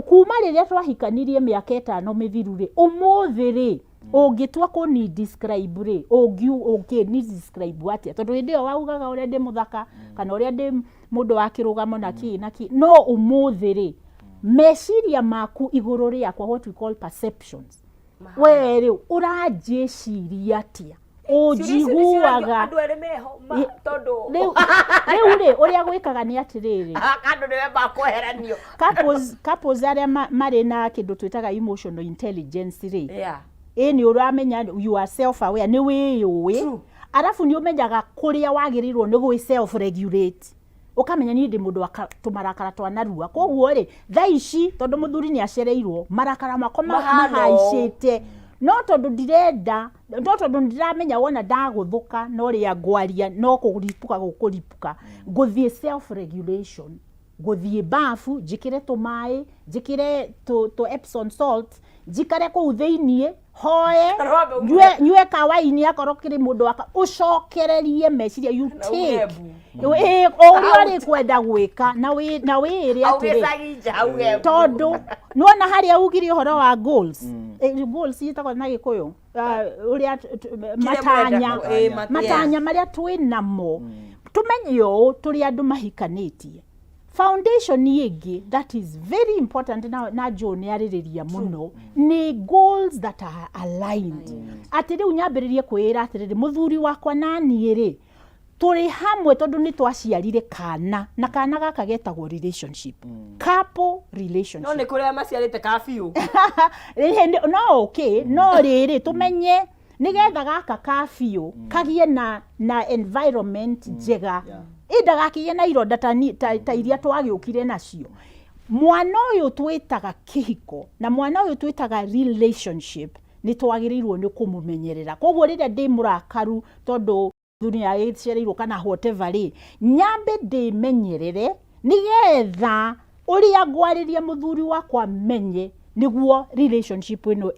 kuma rĩrĩa twahikanirie mĩaka 5 mĩthiru rĩ, ũmũthĩ rĩ, ũngĩtua kũni describe rĩ, ũngĩni describe atĩa? Tondũ hĩndĩ ĩyo waugaga ũrĩa ndĩ mũthaka kana ũrĩa ndĩ mũndũ wa kĩrũgamo na kĩ na kĩ, no ũmũthĩ rĩ, meciria maku igũrũ rĩakwa, what we call perceptions, we rĩ, ũranjĩciria atĩa? Ũnjiguaga Andũ erĩ meho tondũ Rĩu rĩ, ũrĩa gwĩkaga nĩ atĩrĩrĩ, andũ nĩ makweheranio. Couples arĩa marĩ na kĩndũ twĩtaga emotional intelligence rĩ, ĩ nĩ ũramenya you are self aware, nĩ wĩyũĩ, arabu nĩ ũmenyaga kũrĩa wagĩrĩirwo nĩ gwĩ self regulate, ũkamenya niĩ ndĩ mũndũ wa tũmarakara twa narua. Koguo rĩ, thaa ici tondũ mũthuri nĩ acereirwo, marakara makwa Mahana ũũ. mahaicĩte, no tondũ ndirenda, no tondũ ndiramenya wona ndagũthũka no rĩa ngwaria no kũripũka gũkũripũka, ngũthiĩ self regulation, ngũthiĩ bafu, njĩkĩre tũmaĩ, njĩkĩre tũ Epsom salt, njikare kũu thĩiniĩ, hoe, Rwambe uge. nyue kawaini akorwo kĩrĩ mũndũ waka, ũcokererie meciria, you uge take mbu. Ĩ, o ũrĩa ũrĩ kwenda gwĩka na wĩĩre atĩrĩ, Augĩcagi nja auge mbu. Tondũ nĩwona harĩa ugire ũhoro wa goals, goals ĩtagwo na Gĩkũyũ, ũrĩa matanya, mũrenda, matanya marĩa twĩ namo. Tũmenye ũũ, tũrĩ andũ mahikanĩtie. Foundation ĩngĩ that is very important na, na Joe nĩ arĩrĩria mũno nĩ goals that are aligned. Atĩ rĩu nyambĩrĩrie kwĩĩra atĩrĩrĩ, mũthuri wakwa na niĩ rĩ, tũrĩ hamwe tondũ nĩ twaciarire kana na kana gaka getagwo relationship, couple relationship. No nĩ kũrĩa maciarĩte ka biũ. Ĩhĩ, no okay, no rĩrĩ tũmenye nĩgetha gaka ka biũ kagie na environment njega, ĩ ndagakĩgĩe na ironda ta iria twagĩũkire nacio. Mwana ũyũ twĩtaga kĩhiko na mwana ũyũ twĩtaga relationship nĩ twagĩrĩirwo nĩ kũmũmenyerera. Koguo rĩrĩa ndĩ mũrakaru tondũ thuri nĩ kana whatever rĩ, nyambe ndĩmenyerere nĩgetha ũrĩa ngwarĩria mũthuri wakwa menye nĩguo relationship ĩno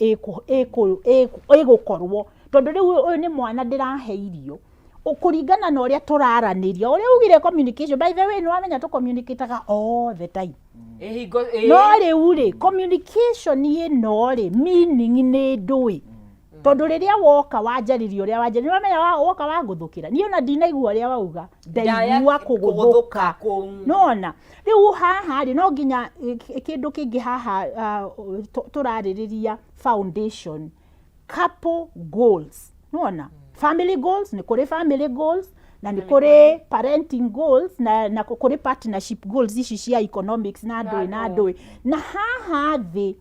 ĩgũkorwo, tondũ rĩu ũyũ nĩ mwana ndĩrahe irio kũringana na ũrĩa tũraranĩria, ũrĩa ugire communication. By the way, nĩ wamenya tũ communicataga all the time. Ĩhingo ĩ. No rĩu rĩ, communication ĩno rĩ, meaning nĩ ndũĩ, tondũ rĩrĩa woka wanjarĩria ũrĩa wanjarĩria, nĩwamenya woka wangũthũkĩra, niĩ ona ndinaigua ũrĩa wauga, ndaigua kũgũthũka. Kũu. Nona rĩu haha rĩ, no nginya kĩndũ kĩngĩ haha tũrarĩrĩria foundation, couple goals, nona family goals, nĩ kũrĩ family goals na nĩ kũrĩ parenting goals na kũrĩ partnership goals ici cia economics na ndũĩ na ndũĩ. Na haha thĩ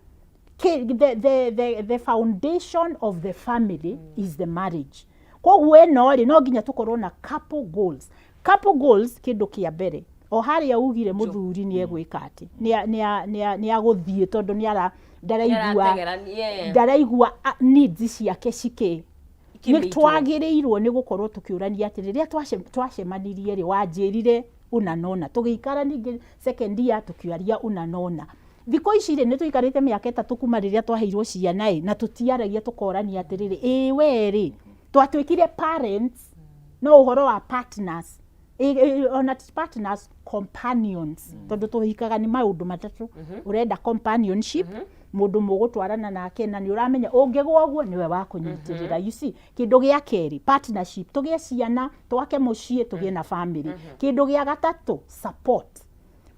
the foundation of the family is the marriage. Koguo ĩno rĩ, no nginya tũkorwo na couple goals. Couple goals, kĩndũ kĩa mbere o harĩa ugire, mũthuri nĩ egwĩka atĩ nĩ agũthiĩ tondũ nĩ ara ndaraigua Nĩarategerania. Ndaraigua needs ciake cikĩ nĩ Ikĩmeetwo. Twagĩrĩirwo nĩ gũkorwo tũkĩũrania atĩ rĩrĩa twacemanirie rĩ, wanjĩrire ũna nona, tũgĩikara ningĩ second year tũkĩaria ũna nona. Thikũ ici rĩ, nĩ tũikarĩte mĩaka 3 kuma rĩrĩa twaheirwo ciana ĩ, na tũtiaragia tũkorania atĩrĩrĩ, ĩ we rĩ, twatuĩkire parents no ũhoro wa partners. Ona ti partners, companions, tondũ tũhikaga nĩ maũndũ matatũ. Ũrenda companionship, mũndũ mũgũtwarana nake na nĩ ũramenya ũngĩgwa ũguo nĩwe wa kũnyitĩrĩra. You see, kĩndũ gĩa kerĩ, partnership, tũgĩe ciana, twake mũciĩ, tũgĩe na family. Kĩndũ gĩa gatatũ, support,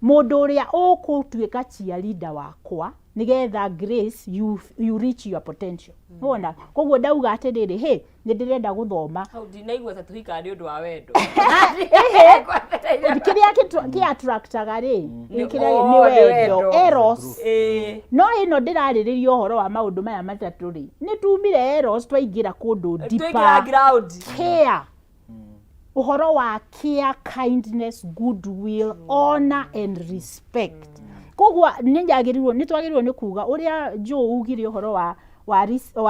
mũndũ ũrĩa ũgũtuĩka cheerleader wakwa nĩgetha Grace, you reach your potential. Wona, koguo ndauga atĩrĩrĩ, hĩ, nĩ ndĩrenda gũthoma. Hau ndinaigua ta tũhikaga nĩ ũndũ wa wendo. Kĩrĩa kĩ attractaga rĩ, kĩrĩa Oh, nĩ nĩ wendo. Wendo. Eros. Ĩĩ. No ĩno ndĩrarĩrĩria ũhoro wa maũndũ maya matatũ rĩ, nĩ tumire eros twaingĩra kũndũ Twaingĩra deeper. Ground. Care, ũhoro wa care, kindness, goodwill, honor and respect. Koguo nĩ njagĩrĩirwo, nĩ twagĩrĩirwo nĩ kuga ũrĩa Joe ugire ũhoro wa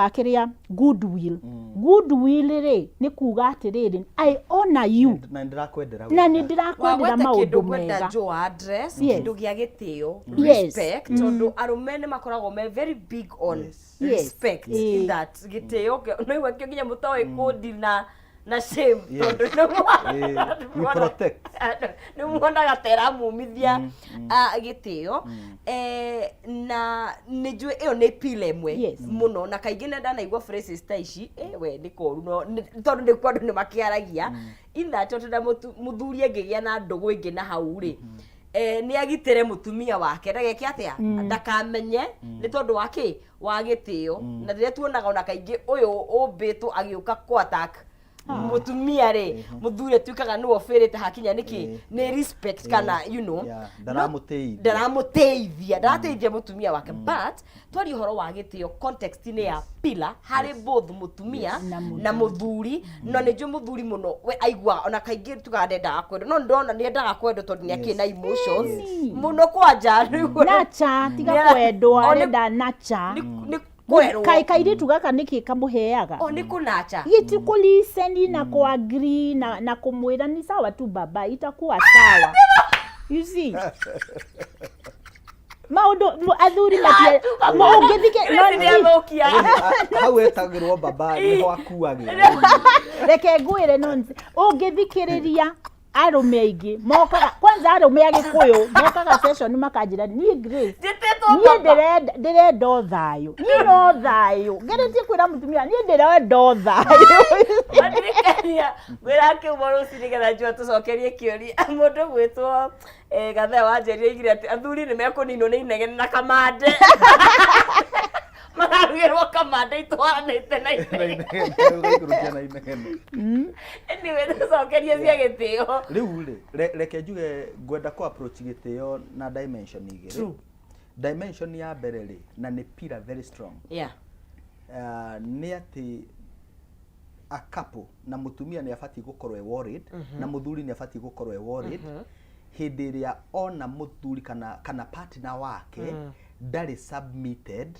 kĩrĩa goodwill. Goodwill rĩ, nĩ kuga atĩrĩrĩ, I honor you na ndĩrakwendera na nĩ wega. ndĩrakwendera Wagweta maũndũ kĩndũ ngwenda mega. Joe address, kĩndũ gĩa gĩtĩo, respect, tondũ arũme nĩ makoragwo me very big on respect. In that gĩtĩo no igua kĩo nginya mũtoĩ kũndi na shame, tondũ We protect. Nĩ muonaga ta ĩramumithia gĩtĩo. Na nĩ njũĩ ĩyo nĩ pila ĩmwe mũno, na kaingĩ nĩ ndanaigua phrases ta ici, we nĩ koru, no tondũ nĩ kuo andũ nĩ makĩaragia in that tondũ na mũthuri angĩgĩa na ndũgũ ĩngĩ na hau rĩ, nĩ agitĩre mũtumia wake ndageke atĩa, ndakamenye, nĩ tondũ wa kĩ, wa gĩtĩo. Na rĩrĩa tuonaga ona kaingĩ ũyũ ũmbĩtwo agĩũka kũ attack mũtumia rĩ, mũthuri atuĩkaga nĩwe ũbĩrĩte hakinya nĩkĩ, nĩ respect kana Yeah, ndaramũtĩithia. Ndaramũteithia, ndarateithia mũtumia wake. But twaria ũhoro wa gĩtĩo context-inĩ ya pillar harĩ both mũtumia Na mũthuri. Na mũthuri, no nĩ njũĩ mũthuri mũno we aiguaga ona kaingĩ tugaga ndendaga kwendwo, no ndona nĩ endaga kwendwo tondũ nĩ akĩrĩ na emotions mũno kwanja rĩu. Nacha tiga kwendwo, arenda nacha. Nĩ kwerwo. Kai kairitu gaka nĩkĩ kamũheaga? O nĩ kũnacha. Giti kũlisten na kuagree na kumwĩra ni sawa tu baba, itakuwa sawa. You see, maũndũ athuri matie ũngĩthike no Nĩ Hau etagĩrwo baba nĩho akuagĩra. Reke ngwĩre, nonse ũngĩthikĩrĩria Arũme aingĩ mokaga, kwanza arũme a Gĩkũyũ mokaga session makanjĩra, niĩ Grace, Njĩtĩtwo niĩ baba. ndĩrenda o thayũ, niĩ no thayũ ngeretie kwĩra mũtumia, niĩ ndĩrenda o thayũ. Madirikania ngwĩra kiumo rũcinĩ nĩgetha njua tũcokerie kĩũria. Mũndũ gwĩtwo Gathea wa Njeri oigire atĩ athuri nĩ mekũninwo nĩ inegene na kamande. Mararugĩrwo kamande itwaranĩte na inegene. Ũgaikũrũkia na inegene. Anyway, tũcokerie cia gĩtĩo. Rĩu rĩ, reke njuge ngwenda kũ approach gĩtĩo na dimension igĩrĩ. True. Dimension ya mbere rĩ, na nĩ pillar very strong, nĩ atĩ a couple na mũtumia nĩ abatiĩ gũkorwo e worried, na mũthuri nĩ abatiĩ gũkorwo e worried hĩndĩ ĩrĩa ona mũthuri kana partner wake ndarĩ submitted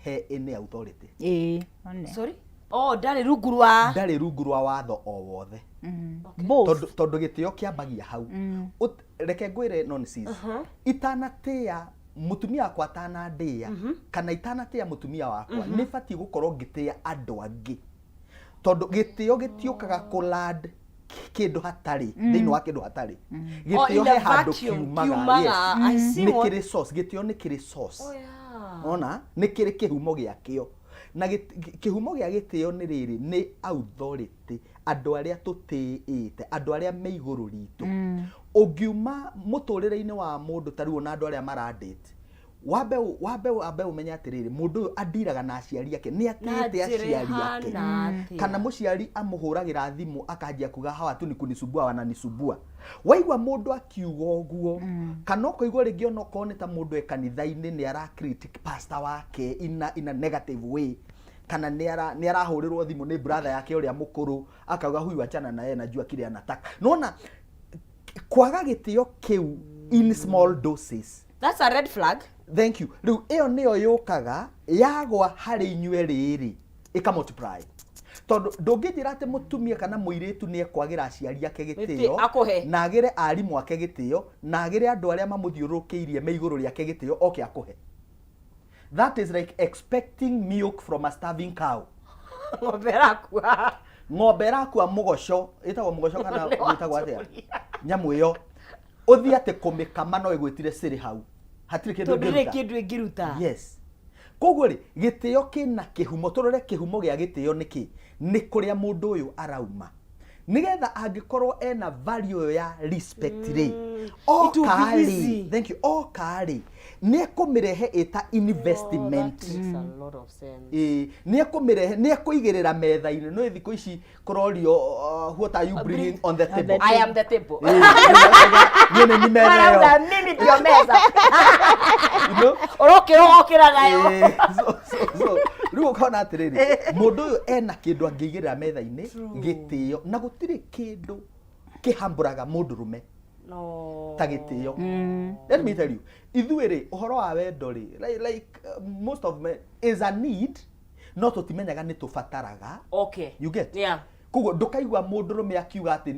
he any authority. Ĩĩ, one. Sorry, oh, ndarĩ rungu rwa Ndarĩ rungu rwa watho o wothe. Both. Tondũ gĩtĩo kĩambagia hau. Reke ngwĩre, nonsense, itanatĩa mũtumia wakwa, atanandĩa kana itanatĩa mũtumia wakwa, nĩ batiĩ gũkorwo ngĩtĩa andũ angĩ, tondũ gĩtĩo gĩtiũkaga kũland kĩndũ hatarĩ, thĩinĩ wa kĩndũ hatarĩ. Oh, Gĩtĩo in a he handũ vacuum, kiumaga. kiumaga. Yes. I see Nĩ kĩrĩ source, gĩtĩo nĩ kĩrĩ source. Oh, yeah. Ona nĩ kĩrĩ kĩhumo gĩakĩo, na kĩhumo gĩa gĩtĩo nĩ rĩrĩ, nĩ authority, andũ arĩa tũtĩĩte, andũ arĩa me igũrũ ritũ. Ũngiuma mũtũrĩre-inĩ wa mũndũ ta rĩu ona andũ arĩa maradate, wambe ũmenye atĩrĩrĩ, mũndũ ũyũ andiraga na aciari ake, nĩ Na atĩĩte njĩra aciari ake, ĩhana atĩa? Kana mũciari amũhũragĩra thimũ akanjia kuga, "Hawa tu ni kunisumbua wananisumbua." Waigua mũndũ akiuga ũguo, kana ũkaigua rĩngĩ ona okorwo nĩ ta mũndũ e kanitha-inĩ nĩ ara critic pastor wake in a negative way, kana nĩ arahũrĩrwo thimũ nĩ brother yake ũrĩa mũkũrũ akauga, "Huyu achana na yeye, najua kile anataka." Nona kwaga gĩtĩo kĩu in small doses. That's a red flag. Thank you. Rĩu ĩyo nĩyo yũkaga yagwa harĩ inyuĩ rĩrĩ, ĩka multiply, tondũ ndũngĩnjĩra atĩ mũtumia kana mũirĩtu nĩ ekwagĩra aciari ake gĩtĩo Gĩtĩo, akũhe. na agĩre arimũ ake gĩtĩo na agĩre andũ arĩa mamũthiũrũrũkĩirie me igũrũ rĩake gĩtĩo oke akũhe. That is like expecting milk from a starving cow. Ng'ombe ĩrakua. Ng'ombe ĩrakua mũgoco, ĩtagwo mũgoco kana Nĩ ĩtagwo atĩa, wacũria. nyamũ ĩyo ũthiĩ atĩ kũmĩkama no ĩgwĩtire cĩrĩ hau, hatirĩ kĩndũ Tondũ ndĩrĩ ĩngĩruta. kĩndũ ĩngĩruta. Yes. Koguo rĩ, gĩtĩo kĩna kĩhumo. Tũrore kĩhumo gĩa gĩtĩo nĩkĩ, nĩ kũrĩa mũndũ ũyũ arauma, nĩgetha angĩkorwo ena value ĩyo ya respect rĩ, It will be oka rĩ, easy. thank you, oka rĩ, nĩ ekũmĩrehe ĩta investment. Oh, that makes a lot of sense. Ĩĩ, nĩ ekũmĩrehe, nĩ ekũigĩrĩra metha-inĩ. No thikũ ici kũrorio, "What are you bringing on the table?" I am the table. Ĩĩ, niĩ nĩ ni metha Marauga ĩyo. mimi ndio meza. You know? Ũrokĩra ũgokĩra nayo. Ĩĩ, so rĩu ũkona atĩrĩrĩ, mũndũ ũyũ ena kĩndũ angĩigĩrĩra metha-inĩ, gĩtĩo, na gũtirĩ kĩndũ kĩhambũraga mũndũrũme No. ta gĩtĩo. Let me tell you, ithuĩ rĩ, ũhoro wa wendo rĩ, like most of men is a need, no tũtimenyaga nĩ tũbataraga. You get? Yeah. Koguo ndũkaigua mũndũrũme akiuga atĩ,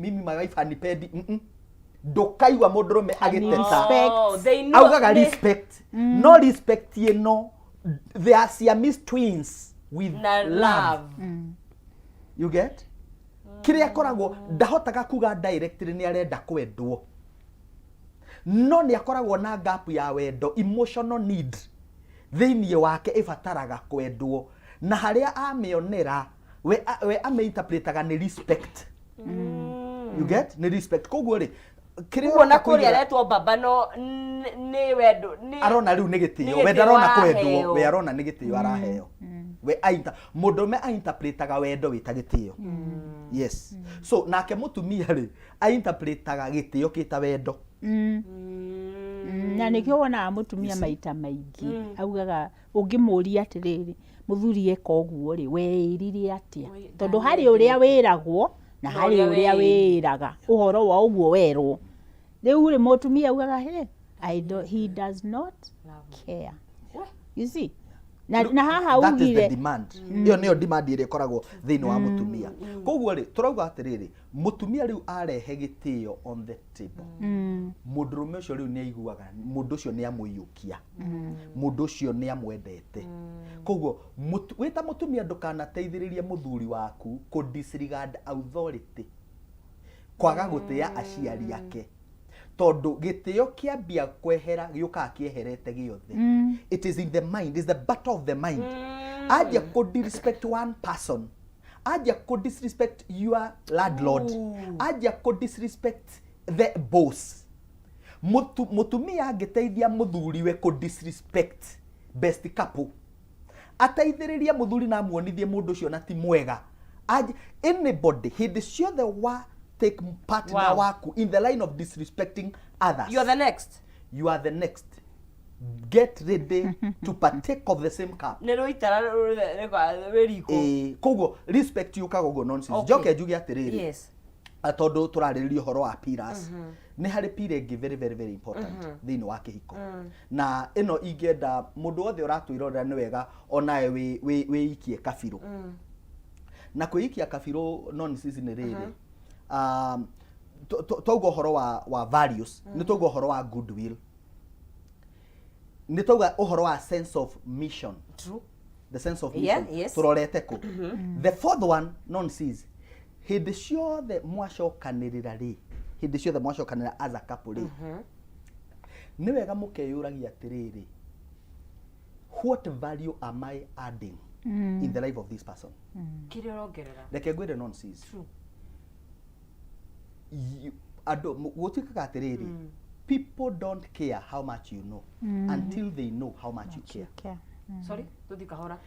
"Mimi my wife hanipendi." Ndũkaigua mũndũrũme agĩteta. Respect. Oh, they know. Augaga respect, no respect ĩno, they are Siamese twins with Na love. love. You get? Kĩrĩa akoragwo ndahotaga kuga directly nĩ arenda kwendwo, no nĩ akoragwo na gap ya wendo, emotional need thĩinĩ wake ĩbataraga kwendwo, na harĩa amĩonera we amĩinterpretaga nĩ respect. You get? Nĩ respect. Koguo rĩ, kĩrĩa Koguo na ũroka kũrĩa kũigĩra- aretwo baba no nĩ wendo arona rĩu nĩ nĩ gĩtĩo, gĩtĩo we ndarona kwendwo. araheo. We arona nĩ gĩtĩo araheo. We ainta mũndũrũme ainterpretaga wendo wĩta gĩtĩo. Yes. So nake mũtumia rĩ, ainterpretaga gĩtĩo kĩta wendo. Na nĩkĩo wonaga mũtumia maita maingĩ augaga, ũngĩmũria atĩrĩrĩ, mũthuri eka ũguo rĩ, weĩrire atĩa? Oi, Tondũ harĩ ũrĩa wĩragwo na Na harĩ ũrĩa ũrĩa wĩĩrire. wĩĩraga ũhoro wa ũguo werwo. Rĩu rĩ, mũtumia augaga, "Hey, I do, he does not care." You see? Na haha That is the ugire demand. Ĩyo nĩyo demand ĩrĩa ĩkoragwo thĩinĩ wa mũtumia. Koguo rĩ, tũrauga atĩrĩrĩ, mũtumia rĩu arehe gĩtĩo on the table, mũndũrũme ũcio rĩu nĩ aiguaga mũndũ ũcio nĩ amũiyũkia, mũndũ ũcio nĩ amwendete. Koguo wĩ ta mũtumia ndũkanateithĩrĩrie mũthuri waku kũ disregard authority. Kwaga gũtĩa aciari ake, tondũ gĩtĩo kĩambia kwehera gĩũkaga kĩeherete gĩothe. It is in the mind, is the battle of the mind. Anjia kũ disrespect one person, anjia kũ disrespect your landlord, anjia kũ disrespect the boss. Mũtumia angĩteithia mũthuriwe kũ disrespect best couple, ateithĩrĩrie mũthuri na amuonithie mũndũ ũcio na ti mwega. Anybody hĩndĩ ciothe wa take partner waku in the line of disrespecting others, You are the next. You are the next. Get ready to partake of the same cup. Nĩ rũitara wĩ riko. Ĩĩ, koguo respect yũkaga ũguo, nonsense. Njoke njuge atĩrĩrĩ, tondũ tũrarĩrĩria ũhoro wa pillars, nĩ harĩ pillar ĩngĩ very very very important thĩinĩ wa kĩhiko, na ĩno ingĩenda mũndũ wothe ũratwĩrorera nĩ wega onawe wĩikie kabirũ. Na kwĩikia kabirũ, nonsense, nĩ rĩrĩ, twauga ũhoro wa values, nĩ twauga ũhoro wa goodwill, nĩ twauga ũhoro wa sense of mission. The sense of mission. Tũrorete kũ? The fourth one, nonsense, hĩndĩ ciothe mwacokanĩrĩra rĩ, hĩndĩ ciothe mwacokanĩrĩra as a couple rĩ, nĩ wega mũkeyũragia atĩrĩrĩ, what value am I adding in the life of this person? Kĩrĩa ũrongerera. Reke ngwĩre, nonsense. Andũ gũtuĩkaga atĩrĩrĩ, people don't care how much you know until they know how much you care. Care. Sorry, tũthiĩ kahora.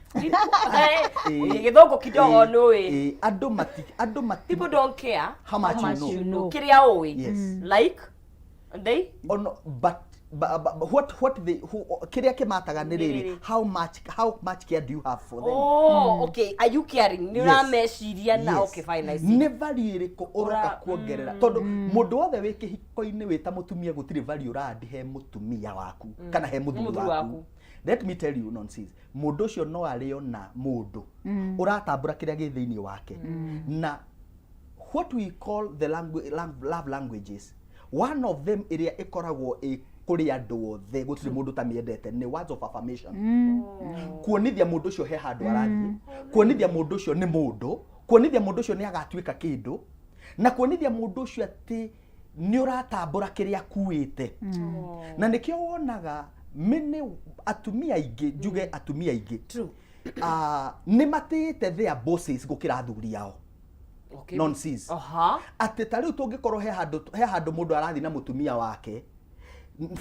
Gĩthũngũ kidogo nũĩ. Ĩĩ, andũ mati People don't care how much you know. You know. Kĩrĩa ũĩ. Like they Oh, no, but what they who, kĩrĩa kĩmataga nĩ rĩrĩ, Nĩ rĩrĩ. how much care do you have for them? Oh, okay, are you caring? Nĩ Yes. ũrameciria na Yes. okay, fine, I see. Nĩ value ĩrĩkũ ũroka kuongerera? Tondũ mũndũ wothe wĩ kĩhiko-inĩ, wĩ ta mũtumia, gũtirĩ value ũrandi he mũtumia waku kana he mũthuri Mũthuri waku. waku. Let me tell you, nonsense, mũndũ ũcio no arĩo na mũndũ ũratambũra kĩrĩa gĩ thĩinĩ wake. Na what we call the love languages, one of them ĩrĩa ĩkoragwo ĩ kũrĩ andũ othe, gũtirĩ mũndũ ũtamĩendete, nĩ words of affirmation. Kuonithia mũndũ ũcio he handũ arathiĩ, kuonithia mũndũ ũcio nĩ mũndũ, kuonithia mũndũ ũcio nĩ agatuĩka kĩndũ, na kuonithia mũndũ ũcio atĩ nĩ ũratambũra kĩrĩa akuĩte. Na nĩkĩo wonaga many atumia aingĩ, njuge atumia aingĩ, nĩ matĩĩte their bosses gũkĩra athuri ao. Nonsense. Atĩ ta rĩu tũngĩkorwo he handũ mũndũ arathiĩ na mũtumia wake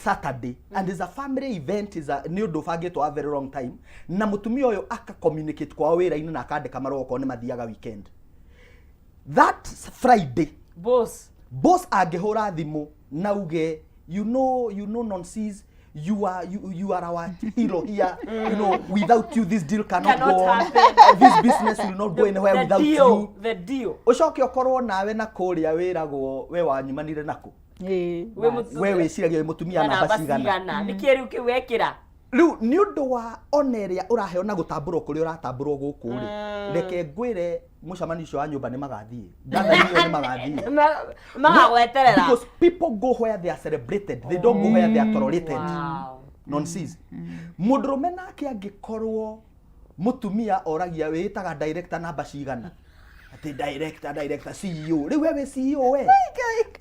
Saturday, and is a family event, is a nĩ ũndũ ũbangĩtwo a very long time, na mũtumia ũyũ aka communicate kwao wĩra-inĩ na akandĩka marũa okorwo nĩ mathiaga weekend, that Friday Boss. Boss angĩhũra thimũ na uge, You know, nonsense, you are our hero here. Without you this deal cannot Cannot go on. happen. This business will not go anywhere The without deal, you." the deal. Ũcoke ũkorwo nawe na kũrĩa wĩragwo we wanyumanire nakũ. Wĩ mũtu- We wĩciragia wĩ mũtumia na namba namba cigana? cigana? Nĩkĩ rĩu kĩu wekĩra? Rĩu nĩ ũndũ wa ona ĩrĩa ũraheo na gũtambũrwo kũrĩa ũratambũrwo gũkũ rĩ, reke ngwĩre, mũcemanio ũcio wa nyũmba nĩ magathiĩ, gathering ĩyo nĩ magathiĩ. Magagweterera. Because people go where they are celebrated, they don't go where they are tolerated. Nonsense, mũndũrũme nake angĩkorwo mũtumia oragia wĩĩtaga director namba cigana, atĩ director, director, CEO, rĩu we wĩ CEO, we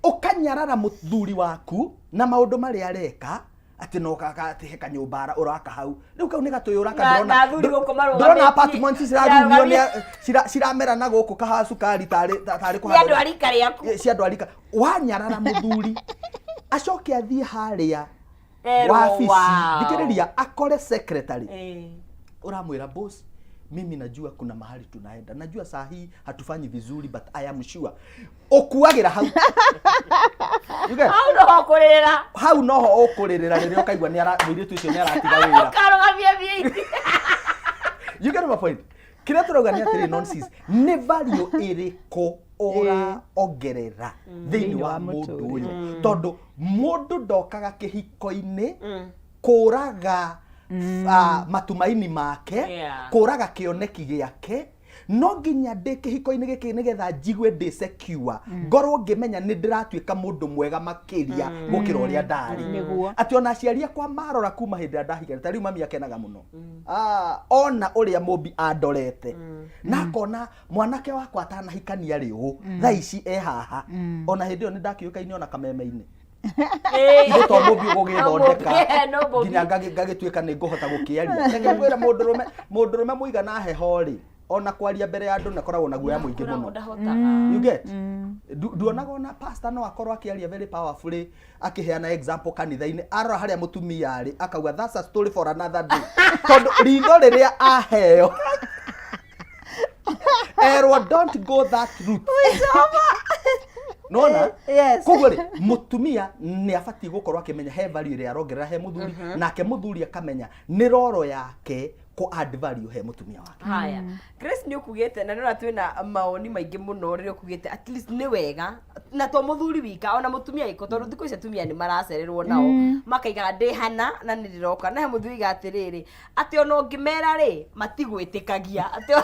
ũkanyarara mũthuri waku na maũndũ marĩa areka, atĩ no kaka atĩ he kanyũmba ũraka hau, rĩu kau nĩ gatũyũ ũraka. Na athuri gũkũ marũgamĩtie- Ndĩrona apartments cirarumio nĩ ciramera na gũkũ kaha cukari tarĩ Nĩ andũ a rika rĩaku. Cia andũ a rika. Wanyarara mũthuri, acoke athiĩ harĩa Erwo, wabici, thikĩrĩria, akore secretary ũramwĩra, "Boss, mimi najua kuna mahali tunaenda, najua saa hii hatufanyi vizuri, but I am sure." Ũkuagĩra hau. You get? Hau noho kũrĩrĩra. Hau noho ũkũrĩrĩra rĩrĩa ũkaigua nĩ mũirĩtu ũcio nĩ aratiga wĩra. Ũkarũgamia VAT. You get my point? Kĩrĩa tũrauga nĩ atĩrĩ, nonsense, nĩ value ĩrĩkũ ũraongerera thĩinĩ wa wa mũndũ mũtũrĩre. ũyũ? Tondũ mũndũ ndokaga kĩhiko-inĩ kũraga matumaini make, kũraga kĩoneki gĩake. No nginya ndĩ kĩhiko-inĩ gĩkĩ nĩgetha njigue ndĩ secure, ngorwo ngĩmenya nĩ ndĩratuĩka mũndũ mwega makĩria gũkĩra ũrĩa ndarĩ. Atĩ ona aciari akwa marora kuma hĩndĩ ĩrĩa ndahikania, ta rĩu mami akenaga mũno. Ah, ona ũrĩa mũmbi andorete na akona mwanake wakwa atanahikania rĩ ũ thaa ici e haha. Ona hĩndĩ ĩyo nĩ ndakĩũĩkaine ona kameme-inĩ. Ithe to mũmbi ũgũgĩthondeka No mũmbi. Nginya ngagĩtuĩka nĩ ngũhota gũkĩaria. Reke ngwĩre, mũndũrũme mũndũrũme mũigana heho rĩ, ona kwaria mbere ya andũ nakoragwo na guoya mũingĩ mũno. Ndahotaga. You get? Nduonaga ona pastor no akorwo akĩaria very powerfully, akĩheana example kanitha-inĩ, arora harĩa mũtumia arĩ akauga, "That's a story for another day," tondũ ritho rĩrĩa aheo erwo, "Don't go that route." Nona? Yes. Koguo rĩ, mũtumia nĩ abatiĩ gũkorwo akĩmenya he value ĩrĩa arongerera he mũthuri, nake mũthuri akamenya nĩ roro yake kũ add value he mũtumia wake. Haya, Grace, nĩ ũkugĩte na nĩona twĩna mawoni maingĩ mũno rĩrĩa ũkugĩte at least nĩ wega na to mũthuri wika, ona mũtumia gĩko, tondũ thikũ ici atumia nĩ maracererwo nao makaigaga ndĩ hana na nĩ ndĩroka na he mũthuri iga atĩrĩrĩ, atĩ ona ũngĩmera rĩ, matigwĩtĩkagia, atĩ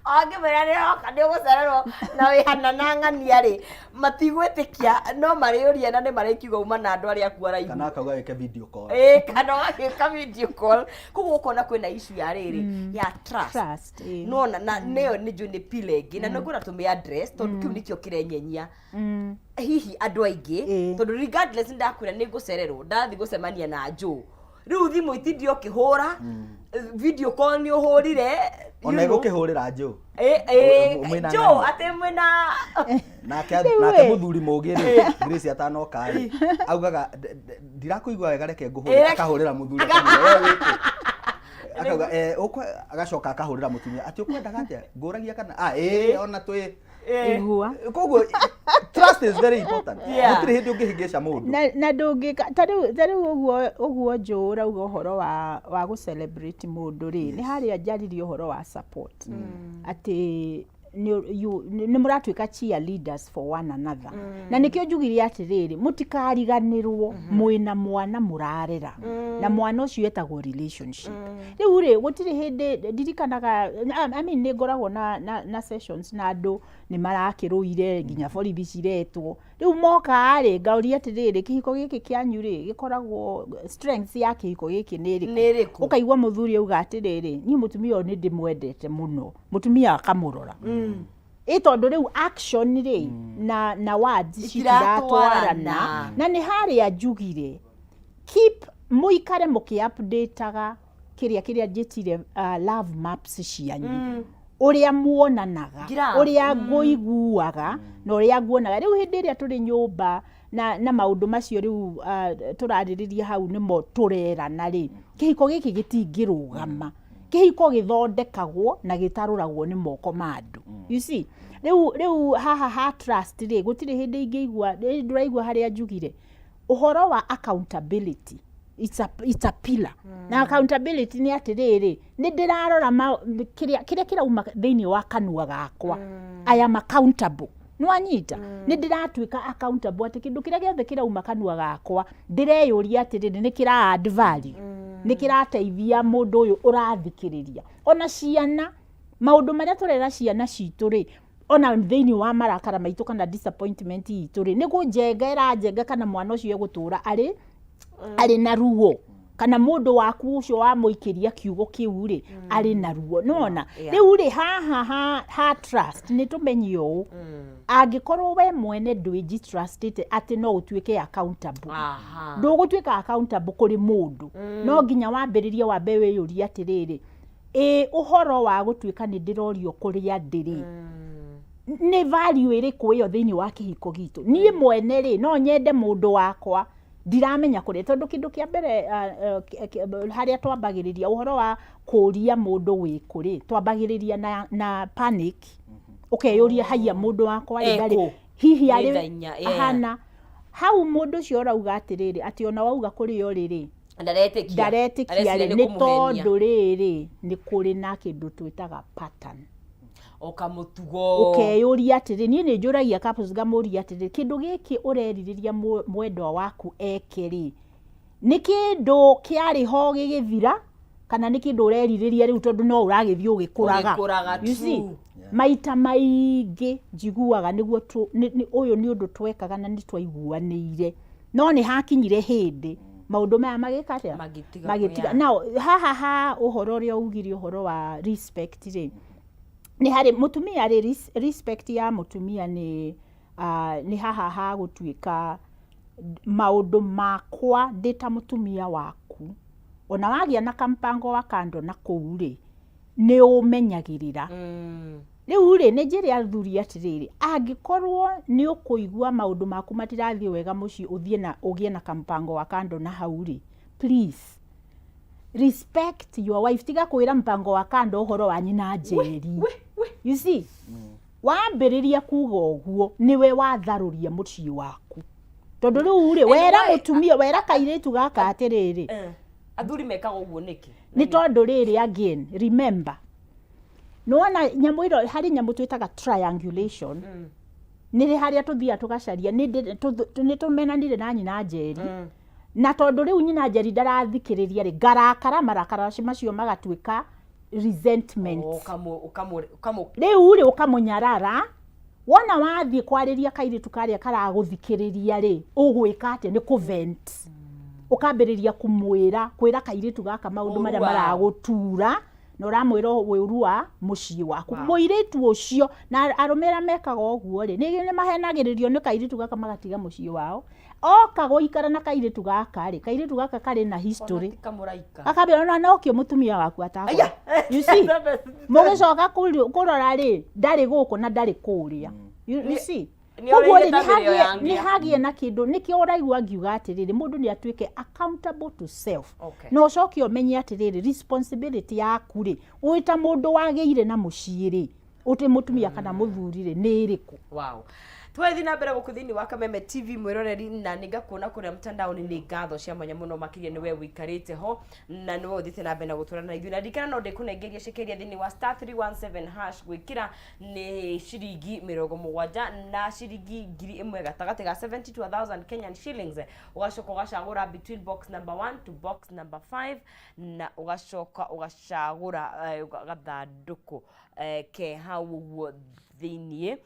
angĩmera nĩroka, nĩ ũgũcererwo na wĩ hana na ng'ania rĩ, matigwĩtĩkia, no marĩũria na nĩ marĩkiuga uma na andũ arĩa aku araihu. Kana akauga wĩke video call. Ĩĩ, kana ũgagĩka video call. Koguo ũkona kwĩna issue ya rĩrĩ ya trust. Trust, ĩĩ. Nona na nĩyo nĩ njũĩ nĩ pila ĩngĩ na nĩngwenda tũmĩ address, tondũ kĩu nĩkĩo kĩrenyenyia hihi andũ aingĩ. Tondũ regardless ndakwĩra nĩ ngũcererwo, ndathiĩ gũcemania na Joe, rĩu thimũ itindio ũkĩhũra video call, nĩ ũhũrire, you Ona know. ĩgũkĩhũrĩra Joe. Ĩ, ĩ, Mwĩna Joe ng'ania. atĩ mwĩna Nake Rĩu nake ĩ. Mũthuri mũgĩ rĩ, Grace atanoka rĩ, augaga, "Ndirakũigua wega, reke ngũhũrĩre." Akahũrĩra mũthuri, akamwĩra, "We wĩkũ?" Akauga, "Eh, ũkwe," agacoka akahũrĩra mũtumia atĩ, "Ũkwendaga atĩa? Ngũragia kana ah ĩ ona twĩ." Igua. Koguo trust is very important. Gũtirĩ hĩndĩ ũngĩhĩngĩca mũndũ. Na ndũngĩka ta rĩu ũguo njũ ũrauga ũhoro wa gũ celebrate mũndũ rĩ, nĩ harĩa njaririe ũhoro wa support, atĩ nĩ mũratuĩka cheerleaders for one another. Na nĩkĩo njugire atĩrĩrĩ, mũtikariganĩrwo mwĩna mwana mũrarera, na mwana ũcio etagwo relationship. Rĩu rĩ, gũtirĩ hĩndĩ ndirikanaga, I mean, nĩ ngoragwo na sessions na andũ nĩ marakĩrũire nginya borithi ciretwo. Rĩu moka rĩ, ngauria atĩrĩrĩ, kĩhiko gĩkĩ kĩanyu rĩ, gĩkoragwo strength ya kĩhiko gĩkĩ nĩ ĩrĩkũ? Nĩ ĩrĩkũ? Ũkaigua mũthuri auga atĩrĩrĩ, "Niĩ mũtumia ũyũ nĩ ndĩmwendete mũno." Mũtumia akamũrora ĩ, tondũ rĩu action rĩ na words Itiratwarana. citiratwarana. Na nĩ harĩa njugire keep mũikare mũkĩ-updateaga kĩrĩa njĩtire love maps cianyu, ũrĩa muonanaga, Graph. Ũrĩa ngũiguaga na ũrĩa nguonaga. Rĩu hĩndĩ ĩrĩa tũrĩ nyũmba na maũndũ macio rĩu tũrarĩrĩria hau nĩmo tũrerana rĩ, kĩhiko gĩkĩ gĩtingĩrũgama. Kĩhiko gĩthondekagwo na gĩtarũragwo nĩ moko ma andũ, you see. Rĩu haha ha trust rĩ, gũtirĩ hĩndĩ ingĩigua ndũraigua harĩa njugire ũhoro wa accountability. It's a pillar. Na accountability nĩ atĩrĩrĩ, nĩ ndĩrarora kĩrĩa kĩrauma thĩinĩ wa kanua gakwa. I am accountable. Nĩwanyita? Nĩ ndĩratuĩka accountable atĩ kĩndũ kĩrĩa gĩothe kĩrauma kanua gakwa, ndĩreyũria atĩrĩrĩ, nĩ kĩra add value, nĩ kĩrateithia mũndũ ũyũ ũrathikĩrĩria? Ona ciana, maũndũ marĩa tũrera ciana citũ rĩ, ona thĩinĩ wa marakara maitũ kana disappointment itũ rĩ, nĩ kũnjenga ĩranjenga, kana mwana ũcio egũtũra arĩ na ruo, kana mũndũ waku ũcio wamũikĩria kiugo kĩu rĩ, arĩ na ruo nona. Rĩu rĩ, haha ha trust, nĩ tũmenye ũũ, angĩkorwo we mwene ndwĩnji trustĩte atĩ no ũtuĩke accountable, ndũgũtuĩka accountable kũrĩ mũndũ. No nginya wambĩrĩrie, wambe wĩyũrie atĩrĩrĩ, ĩ ũhoro wa gũtuĩka nĩ ndĩrorio kũrĩa ndĩrĩ, nĩ value ĩrĩkũ ĩyo thĩinĩ wa kĩhiko gitũ? Niĩ mwene rĩ, no nyende mũndũ wakwa ndiramenya kũrĩa, tondũ kĩndũ kĩa mbere harĩa twambagĩrĩria ũhoro wa kũũria mũndũ wĩkũ rĩ, twambagĩrĩria na panic. Ũkeyũria, haiya, mũndũ wakwa rĩ, ndarĩ Ekũ? hihi Nĩ arĩ thaa 4, yeah. ahana hau. Mũndũ ũcio ũrauga atĩrĩrĩ, atĩ ona wauga kũrĩa ũrĩ rĩ, Ndaretĩkia. Ndaretĩkia rĩ, Areciria nĩ kũmũhenia. Tondũ rĩrĩ, nĩ kũrĩ na kĩndũ twĩtaga pattern. O kamũtugo. Ũkeyũria atĩrĩ, niĩ nĩ njũragia couples, ngamũria atĩrĩ, kĩndũ gĩkĩ ũrerirĩria mwendwa waku eke rĩ, nĩ kĩndũ kĩarĩ ho gĩgĩthira, Kana nĩ kĩndũ ũrerirĩria rĩu tondũ no ũragĩthiĩ ũgĩkũraga? Ũgĩkũraga, You see? True. Maita maingĩ njiguaga nĩguo ũyũ nĩ ũndũ twekaga na nĩ twaiguanĩire, no nĩ hakinyire hĩndĩ maũndũ maya magĩka atĩa? Magĩtiga. Magĩtiga. Yeah. Now haha ha ũhoro ũrĩa ugire, ũhoro wa respect rĩ, nĩ harĩ mũtumia rĩ, respect ya mũtumia nĩ nĩ haha ha gũtuĩka maũndũ makwa ndĩ ta mũtumia waku, ona wagĩa na kampango wa kando na kũu rĩ, nĩ ũmenyagĩrĩra. Rĩu rĩ, nĩ njĩre athuri atĩrĩrĩ, angĩkorwo nĩ ũkũigua maũndũ maku matirathiĩ wega mũciĩ, ũthiĩ na ũgĩe na kampango wa kando na hau rĩ, please respect your wife. Tiga kwĩra mpango wa kando ũhoro wa nyina Njeri. You see, wambĩrĩria kuga ũguo, nĩwe watharũria mũciĩ waku, tondũ rĩu rĩ, wera mũtumia, wera kairĩtu gaka atĩrĩrĩ. Athuri mekaga ũguo nĩkĩ? Nĩ tondũ rĩrĩ, again, remember, nĩwona nyamũ ĩno, harĩ nyamũ twĩtaga triangulation. Nĩ harĩa tũthiaga tũgacaria nĩ tũmenanire na nyina Njeri, na tondũ rĩu nyina Njeri ndarathikĩrĩria rĩ, ngarakara, marakara macio magatuĩka resentment. Oh, ũkamũ Rĩu rĩ, ũkamũnyarara. Wona wathiĩ kwarĩria kairĩtu karĩa karagũthikĩrĩria rĩ, ũgwĩka atĩa? Nĩ kũvent, ũkambĩrĩria kũmwĩra, kwĩra kairĩtu gaka maũndũ Ũru marĩa wao. maragũtura, na ũramwĩra ũru wa mũciĩ waku. Mũirĩtu ũcio na arũme arĩa mekaga ũguo rĩ, nĩ mahenagĩrĩrio nĩ kairĩtu gaka, magatiga mũciĩ wao, oka gũikara na kairĩtu gaka rĩ, kairĩtu gaka karĩ na history. Ona ti kamũraika. Akambĩra ona nokĩo mũtumia waku atakora. Aya! You see, mũgĩcoka kũrora rĩ, ndarĩ gũkũ na ndarĩ kũrĩa. You see, Nĩ koguo ũrĩire rĩ, ta nĩ mĩrĩo hagĩe ya nĩ ngĩa. hagĩe na kĩndũ nĩkĩo ũraigua ngiuga atĩrĩrĩ, mũndũ nĩ atuĩke accountable to self, na ũcoke ũmenye atĩrĩrĩ, responsibility yaku rĩ, wĩ ta mũndũ wagĩire na mũciĩ rĩ, ũtĩ mũtumia kana mũthuri rĩ, nĩ ĩrĩkũ? Wow, twathiĩ na mbere gũkũ thĩinĩ wa Kameme TV, mwĩroreri, na nĩ ngakuona kũrĩa mtandaoni. Nĩ ngatho cia mwanya mũno makĩria nĩ we ũikarĩte ho na nĩwe ũthiĩte na mbere na gũtũra na ithuĩ. Na ndirikana no ndĩkũnengeria cekeria thĩinĩ wa *317#, gwĩkĩra nĩ ciringi 70 na ciringi 1000, gatagatĩ ga 70 to 1000 Kenyan shillings. Ũgacoka ũgacagũra between box number 1 to box number 5, na ũgacoka ũgacagũra gathandũkũ ke hau ũguo thĩiniĩ,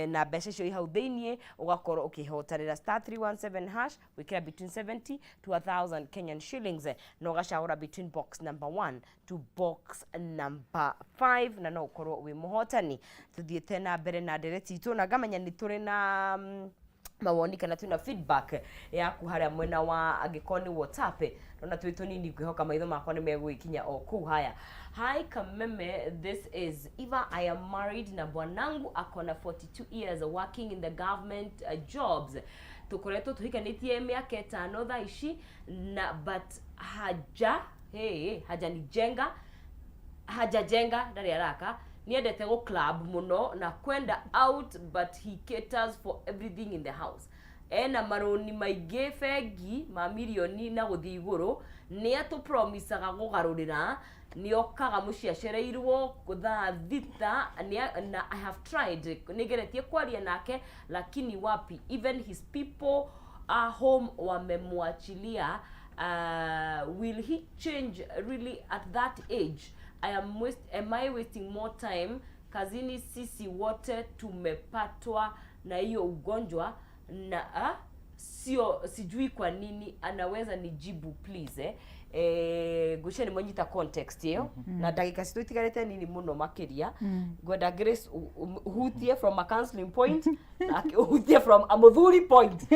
na mbeca icio i hau thĩiniĩ, ũgakorwo ũkĩhotanĩra *317#, gwĩkĩra between 70 to 1000 Kenyan shillings, na ũgacagũra between box number 1 to box number 5, na no ũkorwo wĩ mũhotani. Tũthiĩte na mbere na ndereti itũ, na ngamenya nĩ tũrĩ na mawoni kana twĩna feedback yaku harĩa mwena wa, angĩkorwo nĩ WhatsApp, ndona twĩ tũnini, ngwĩhoka maitho makwa nĩ megũgĩkinya o kũu. Haya, "Hi Kameme, this is Eva. I am married na bwanangu akona 42 years, working in the government jobs. Tukoretwo tuhikanĩtie mĩaka 5 thaa ici, na but haja hey, hajanijenga, hajajenga, ndarĩ araka. Niendete gå club mũno na kwenda out, but he caters for everything in the house. Ena marũni maingĩ bengi ma mirioni na gũthiĩ igũrũ. Nĩ atũpromisaga gũgarũrĩra. Nĩ okaga mũciĩ acereirwo thaa 6. Na I have tried, nĩ ngeretie kwaria nake, lakini wapi. Even his people home wamemwachilia. Will he change really at that age? Am I wasting more time kazini? Sisi wote tumepatwa na hiyo ugonjwa na sio, sijui kwa nini. Anaweza nijibu please?" Ngwĩciria nĩ mwanyita context ĩyo, na ndagĩka citũ itigarĩte nini mũno makĩria. Ngwenda Grace ũhutie from a counseling point na ũhutie from a mũthuri point.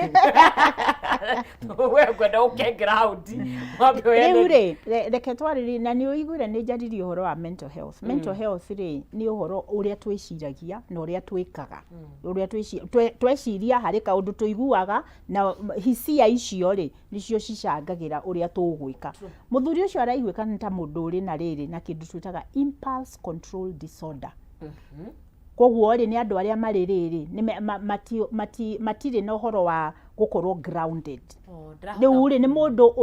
We ngwenda ũke ground wambe Rĩu ũheane. Rĩ, reke twarĩrie, na nĩ ũiguire nĩ njaririe ũhoro wa mental health. Mental health rĩ, nĩ ũhoro ũrĩa twĩciragia na ũrĩa twĩkaga, ũrĩa tweciria harĩ kaũndũ tũiguaga, na hisia icio rĩ, nĩcio cicangagĩra ũrĩa tũgwĩka. Mũthuri ũcio araiguĩka nĩ ta mũndũ ũrĩ na rĩrĩ na kĩndũ twĩtaga impulse control disorder. Koguo rĩ, nĩ andũ arĩa marĩ rĩrĩ nĩ matirĩ na ũhoro wa gũkorwo grounded. Oh, ndirahota. Rĩu rĩ, nĩ mũndũ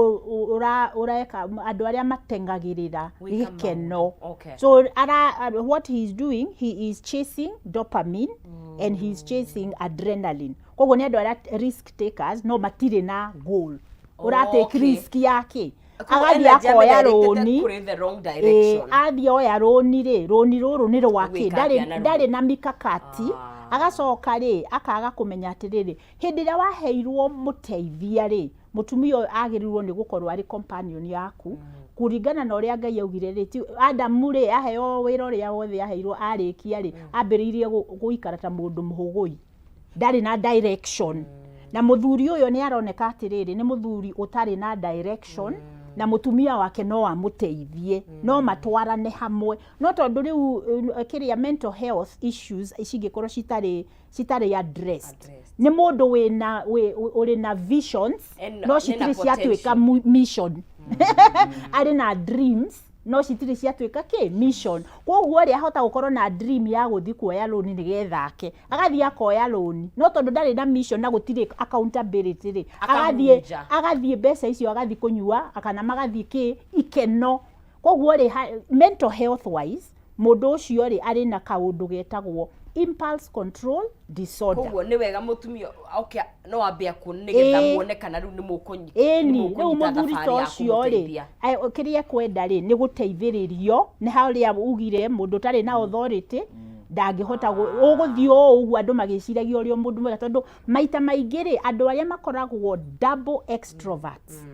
ũreka, andũ arĩa matengagĩrĩra Gwĩka gĩkeno. Maũndũ. Okay. So ara, what he is doing, he is chasing dopamine and he is chasing adrenaline. Koguo nĩ andũ arĩa risk takers, no matirĩ na goal. Ũratake risk yake. Koguo Agathiĩ energy akoya amĩdirectete rũni. kũrĩ the wrong Ĩĩ, direction. athiĩ oya rũni rĩ, rũni rũrũ nĩ rwakĩ? Ũgwĩka Ndarĩ atĩa naruo? ndarĩ na mikakati. Ah. Agacoka rĩ, akaga kũmenya atĩrĩrĩ, hĩndĩ ĩrĩa waheirwo mũteithia rĩ, mũtumia ũyũ agĩrĩirwo nĩ gũkorwo arĩ companion yaku, kũringana na ũrĩa Ngai augire rĩ, ti Adamu rĩ, aheo wĩra ũrĩa wothe aheirwo arĩkia rĩ, ambĩrĩirie gũikara ta mũndũ mũhũgũi. Ndarĩ na direction. Na mũthuri ũyũ nĩ aroneka atĩrĩrĩ, nĩ mũthuri ũtarĩ na direction, na mũtumia wake no amũteithie, no matwarane hamwe. No tondũ rĩu kĩrĩa mental health issues cingĩkorwo citarĩ citarĩ addressed, Addressed. Nĩ mũndũ wĩna ũrĩ na visions, no nĩna citirĩ ciatuĩka potential. Mission. Arĩ na dreams no citirĩ ciatuĩka kĩ mission. Koguo rĩ, ahota gũkorwo na dream ya gũthiĩ kuoya rũni nĩgetha ake, agathiĩ akoya rũni, no tondũ ndarĩ na mission na gũtirĩ accountability rĩ, agathiĩ Akahunja. Agathiĩ mbeca icio agathiĩ kũnyua kana magathiĩ kĩ ikeno. Koguo rĩ, mental health wise, mũndũ ũcio rĩ, arĩ na kaũndũ getagwo impulse control disorder. Koguo nĩ wega mũtumia okay no ambe akuone nĩgetha muone kana rĩu nĩ Ĩni rĩu mũkũnyita mũthuri thabarĩ ta ya ũcio rĩ, kũmũteithia. Kĩrĩa ekwenda rĩ, nĩ gũteithĩrĩrio. Nĩ harĩa ugire mũndũ ũtarĩ na authority ndangĩhota ũgũthiĩ o ũguo andũ magĩciragia ũrĩa mũndũ mwega, tondũ maita maingĩ rĩ, andũ arĩa makoragwo double extroverts,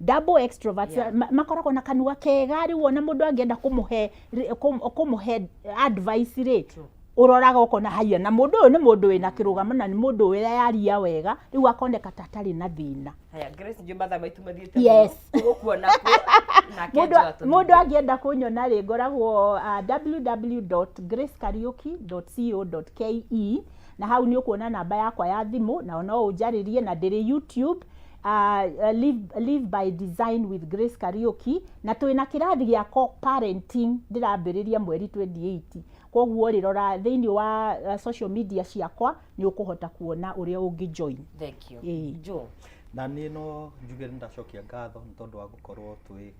double extroverts, makoragwo na kanua kega. Rĩu ona mũndũ angĩenda kũmũhe advice rĩ, ũroraga ũkona haiya, na mũndũ ũyũ nĩ mũndũ wĩna kĩrũgamo na nĩ mũndũ ũrayaria wega, rĩu akoneka ta atarĩ na thĩna. Haya Grace, njũ mathaa maitũ mathiĩte. Yes. Tũgũkuona kũ nake? Mũndũ Joe atũhinge. Mũndũ angĩenda kũnyona rĩ, ngoragwo www.gracekariuki.co.ke, na hau nĩ ũkuona namba yakwa ya thimũ, na no ũnjarĩrie. Na ndĩrĩ YouTube, Live by Design with Grace Kariuki, na twĩna kĩrathi gĩa co-parenting ndĩrambĩrĩria mweri 28. Koguo rĩ, rora thĩinĩ wa social media ciakwa, nĩ ũkũhota kuona ũrĩa ũngĩ join. Thank you. Ĩĩ. Joe. Na niĩ no njuge nĩ ndacokia ngatho nĩ tondũ wa gũkorwo twĩ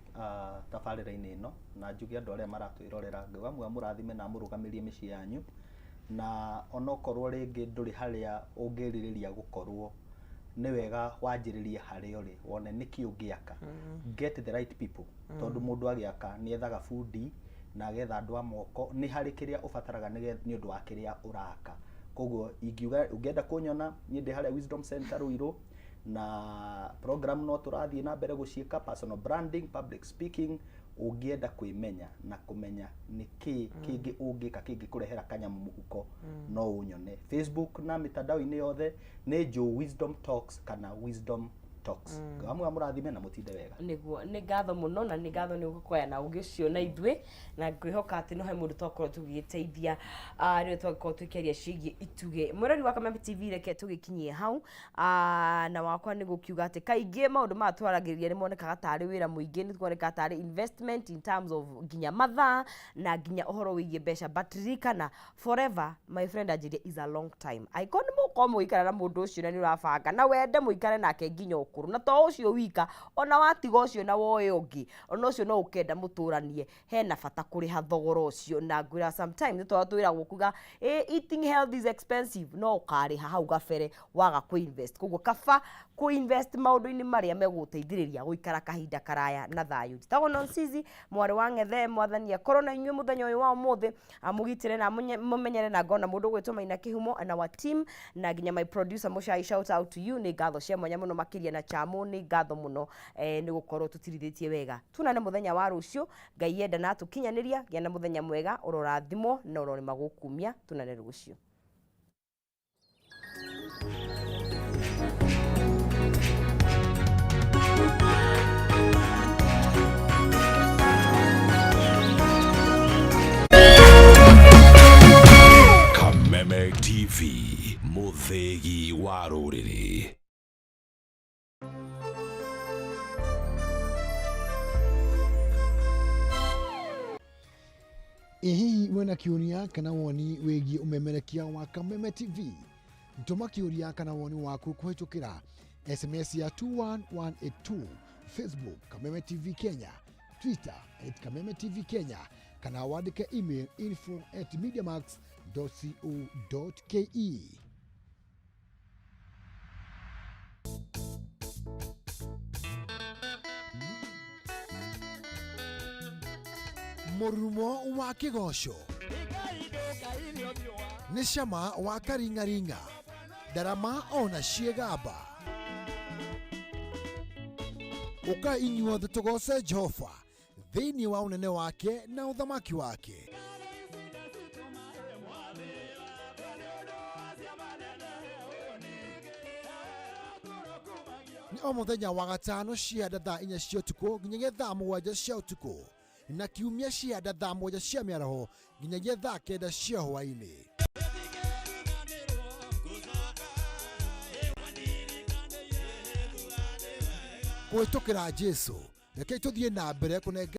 tabarĩra-inĩ ĩno, na njuge andũ arĩa maratwĩrorera, Ngai wa muoyo amũrathime na amũrũgamĩrie mĩciĩ yanyu, na onokorwo rĩngĩ ndũrĩ harĩa ũngĩrirĩria gũkorwo, nĩ wega wanjĩrĩrie harĩa ũrĩ, wone nĩkĩ ũngĩaka. Get the right people, tondũ mũndũ agĩaka nĩ ethaga bundi na agetha andũ a moko. Nĩ harĩ kĩrĩa ũbataraga nĩ ũndũ wa kĩrĩa ũraka. Koguo ingiuga ũngĩenda kũnyona, niĩ ndĩ harĩa Wisdom Center Ruiru, na program no tũrathiĩ na mbere gũciĩka, personal branding, public speaking. Ũngĩenda kwĩmenya na kũmenya nĩ kĩ kĩngĩ ũngĩka kĩngĩkũrehera kanyamũ mũhuko, no ũnyone Facebook na mitandao-inĩ yothe nĩ Joe Wisdom Talks kana Wisdom Talks. Ngai wa muoyo amũrathime na mũtinde wega. Nĩguo, nĩ ngatho mũno, na nĩ ngatho nĩ gũkoya na ũgĩ ũcio na ithuĩ, na ngwĩhoka atĩ no he mũndũ twakorwo tũgĩgĩteithia rĩrĩa twagĩkorwo tũkĩaria ciĩgiĩ itugĩ. Mwĩrori wa Kameme TV, reke tũgĩkinyie hau. Na wakwa nĩ gũkiuga atĩ kaingĩ maũndũ maya twaragĩrĩria nĩ monekaga tarĩ wĩra mũingĩ, nĩ monekaga tarĩ investment in terms of nginya mathaa na nginya ũhoro wĩgiĩ mbeca, but ririkana, forever, my friend, anjĩrie is a long time. Angĩkorwo nĩ mũgũkorwo mũgĩikara na mũndũ ũcio na nĩ ũrabanga na wende mũikare nake nginya ũkũrũ, na to ũcio wika, ona watiga ũcio na woe ũngĩ, ona ũcio no ũkenda mũtũranie, hena bata kũrĩha thogora ũcio. Na ngwĩra sometimes nĩ tondũ twĩragwo kuga eating health is expensive, no ũkarĩha hau gabere waga kũ-invest. Koguo kaba kũ-invest maũndũ-inĩ marĩa megũgũteithĩrĩria gũikara kahinda karaya na thayũ. Njĩtagwo Nonsizi mwarĩ wa Ng'ethe. Mwathani akorwo na inyuĩ mũthenya ũyũ wa ũmũthĩ, amũgitĩre na mũmenyere, na ngona mũndũ ũgwĩtwo Maina Kĩhumo and our team, na nginya my producer Mũcai, shout out to you. Nĩ ngatho cia mwanya mũno makĩria, na Chamo, nĩ ngatho mũno nĩ gũkorwo tũtirithĩtie wega. Tuonane mũthenya wa rũciũ Ngai yenda na atũkinyanĩria. Gĩa na mũthenya mwega, ũrorathimwo na ũrorĩma gũkumia. Tuonane rũciũ. Kameme TV, mũthĩgi wa rũrĩrĩ. Ĩ hihi wĩna kĩũria kana woni wĩgiĩ ũmemerekia wa Kameme TV? Tũma kĩũria kana woni waku kũhĩtũkĩra SMS ya 21182, Facebook Kameme TV Kenya, Twitter @KamemeTVKenya, kana wandĩke email info@mediamax.co.ke. Mũrurumo wa kĩgoco nĩ cama wa karing'aring'a, ndarama ona ciĩgamba. Ũkai inyuothe tũgoce Jehova thĩinĩ wa ũnene wake na ũthamaki wake. Nĩ o mũthenya wa gatano cia thaa 4 cia ũtukũ nginyagia thaa 7 cia ũtukũ, na kiumia cia thaa 7 cia mĩaraho nginyagia thaa 9 cia hwaĩ-inĩ. Kũhĩtũkĩra Jesu, rekei tũthiĩ na mbere kũnengera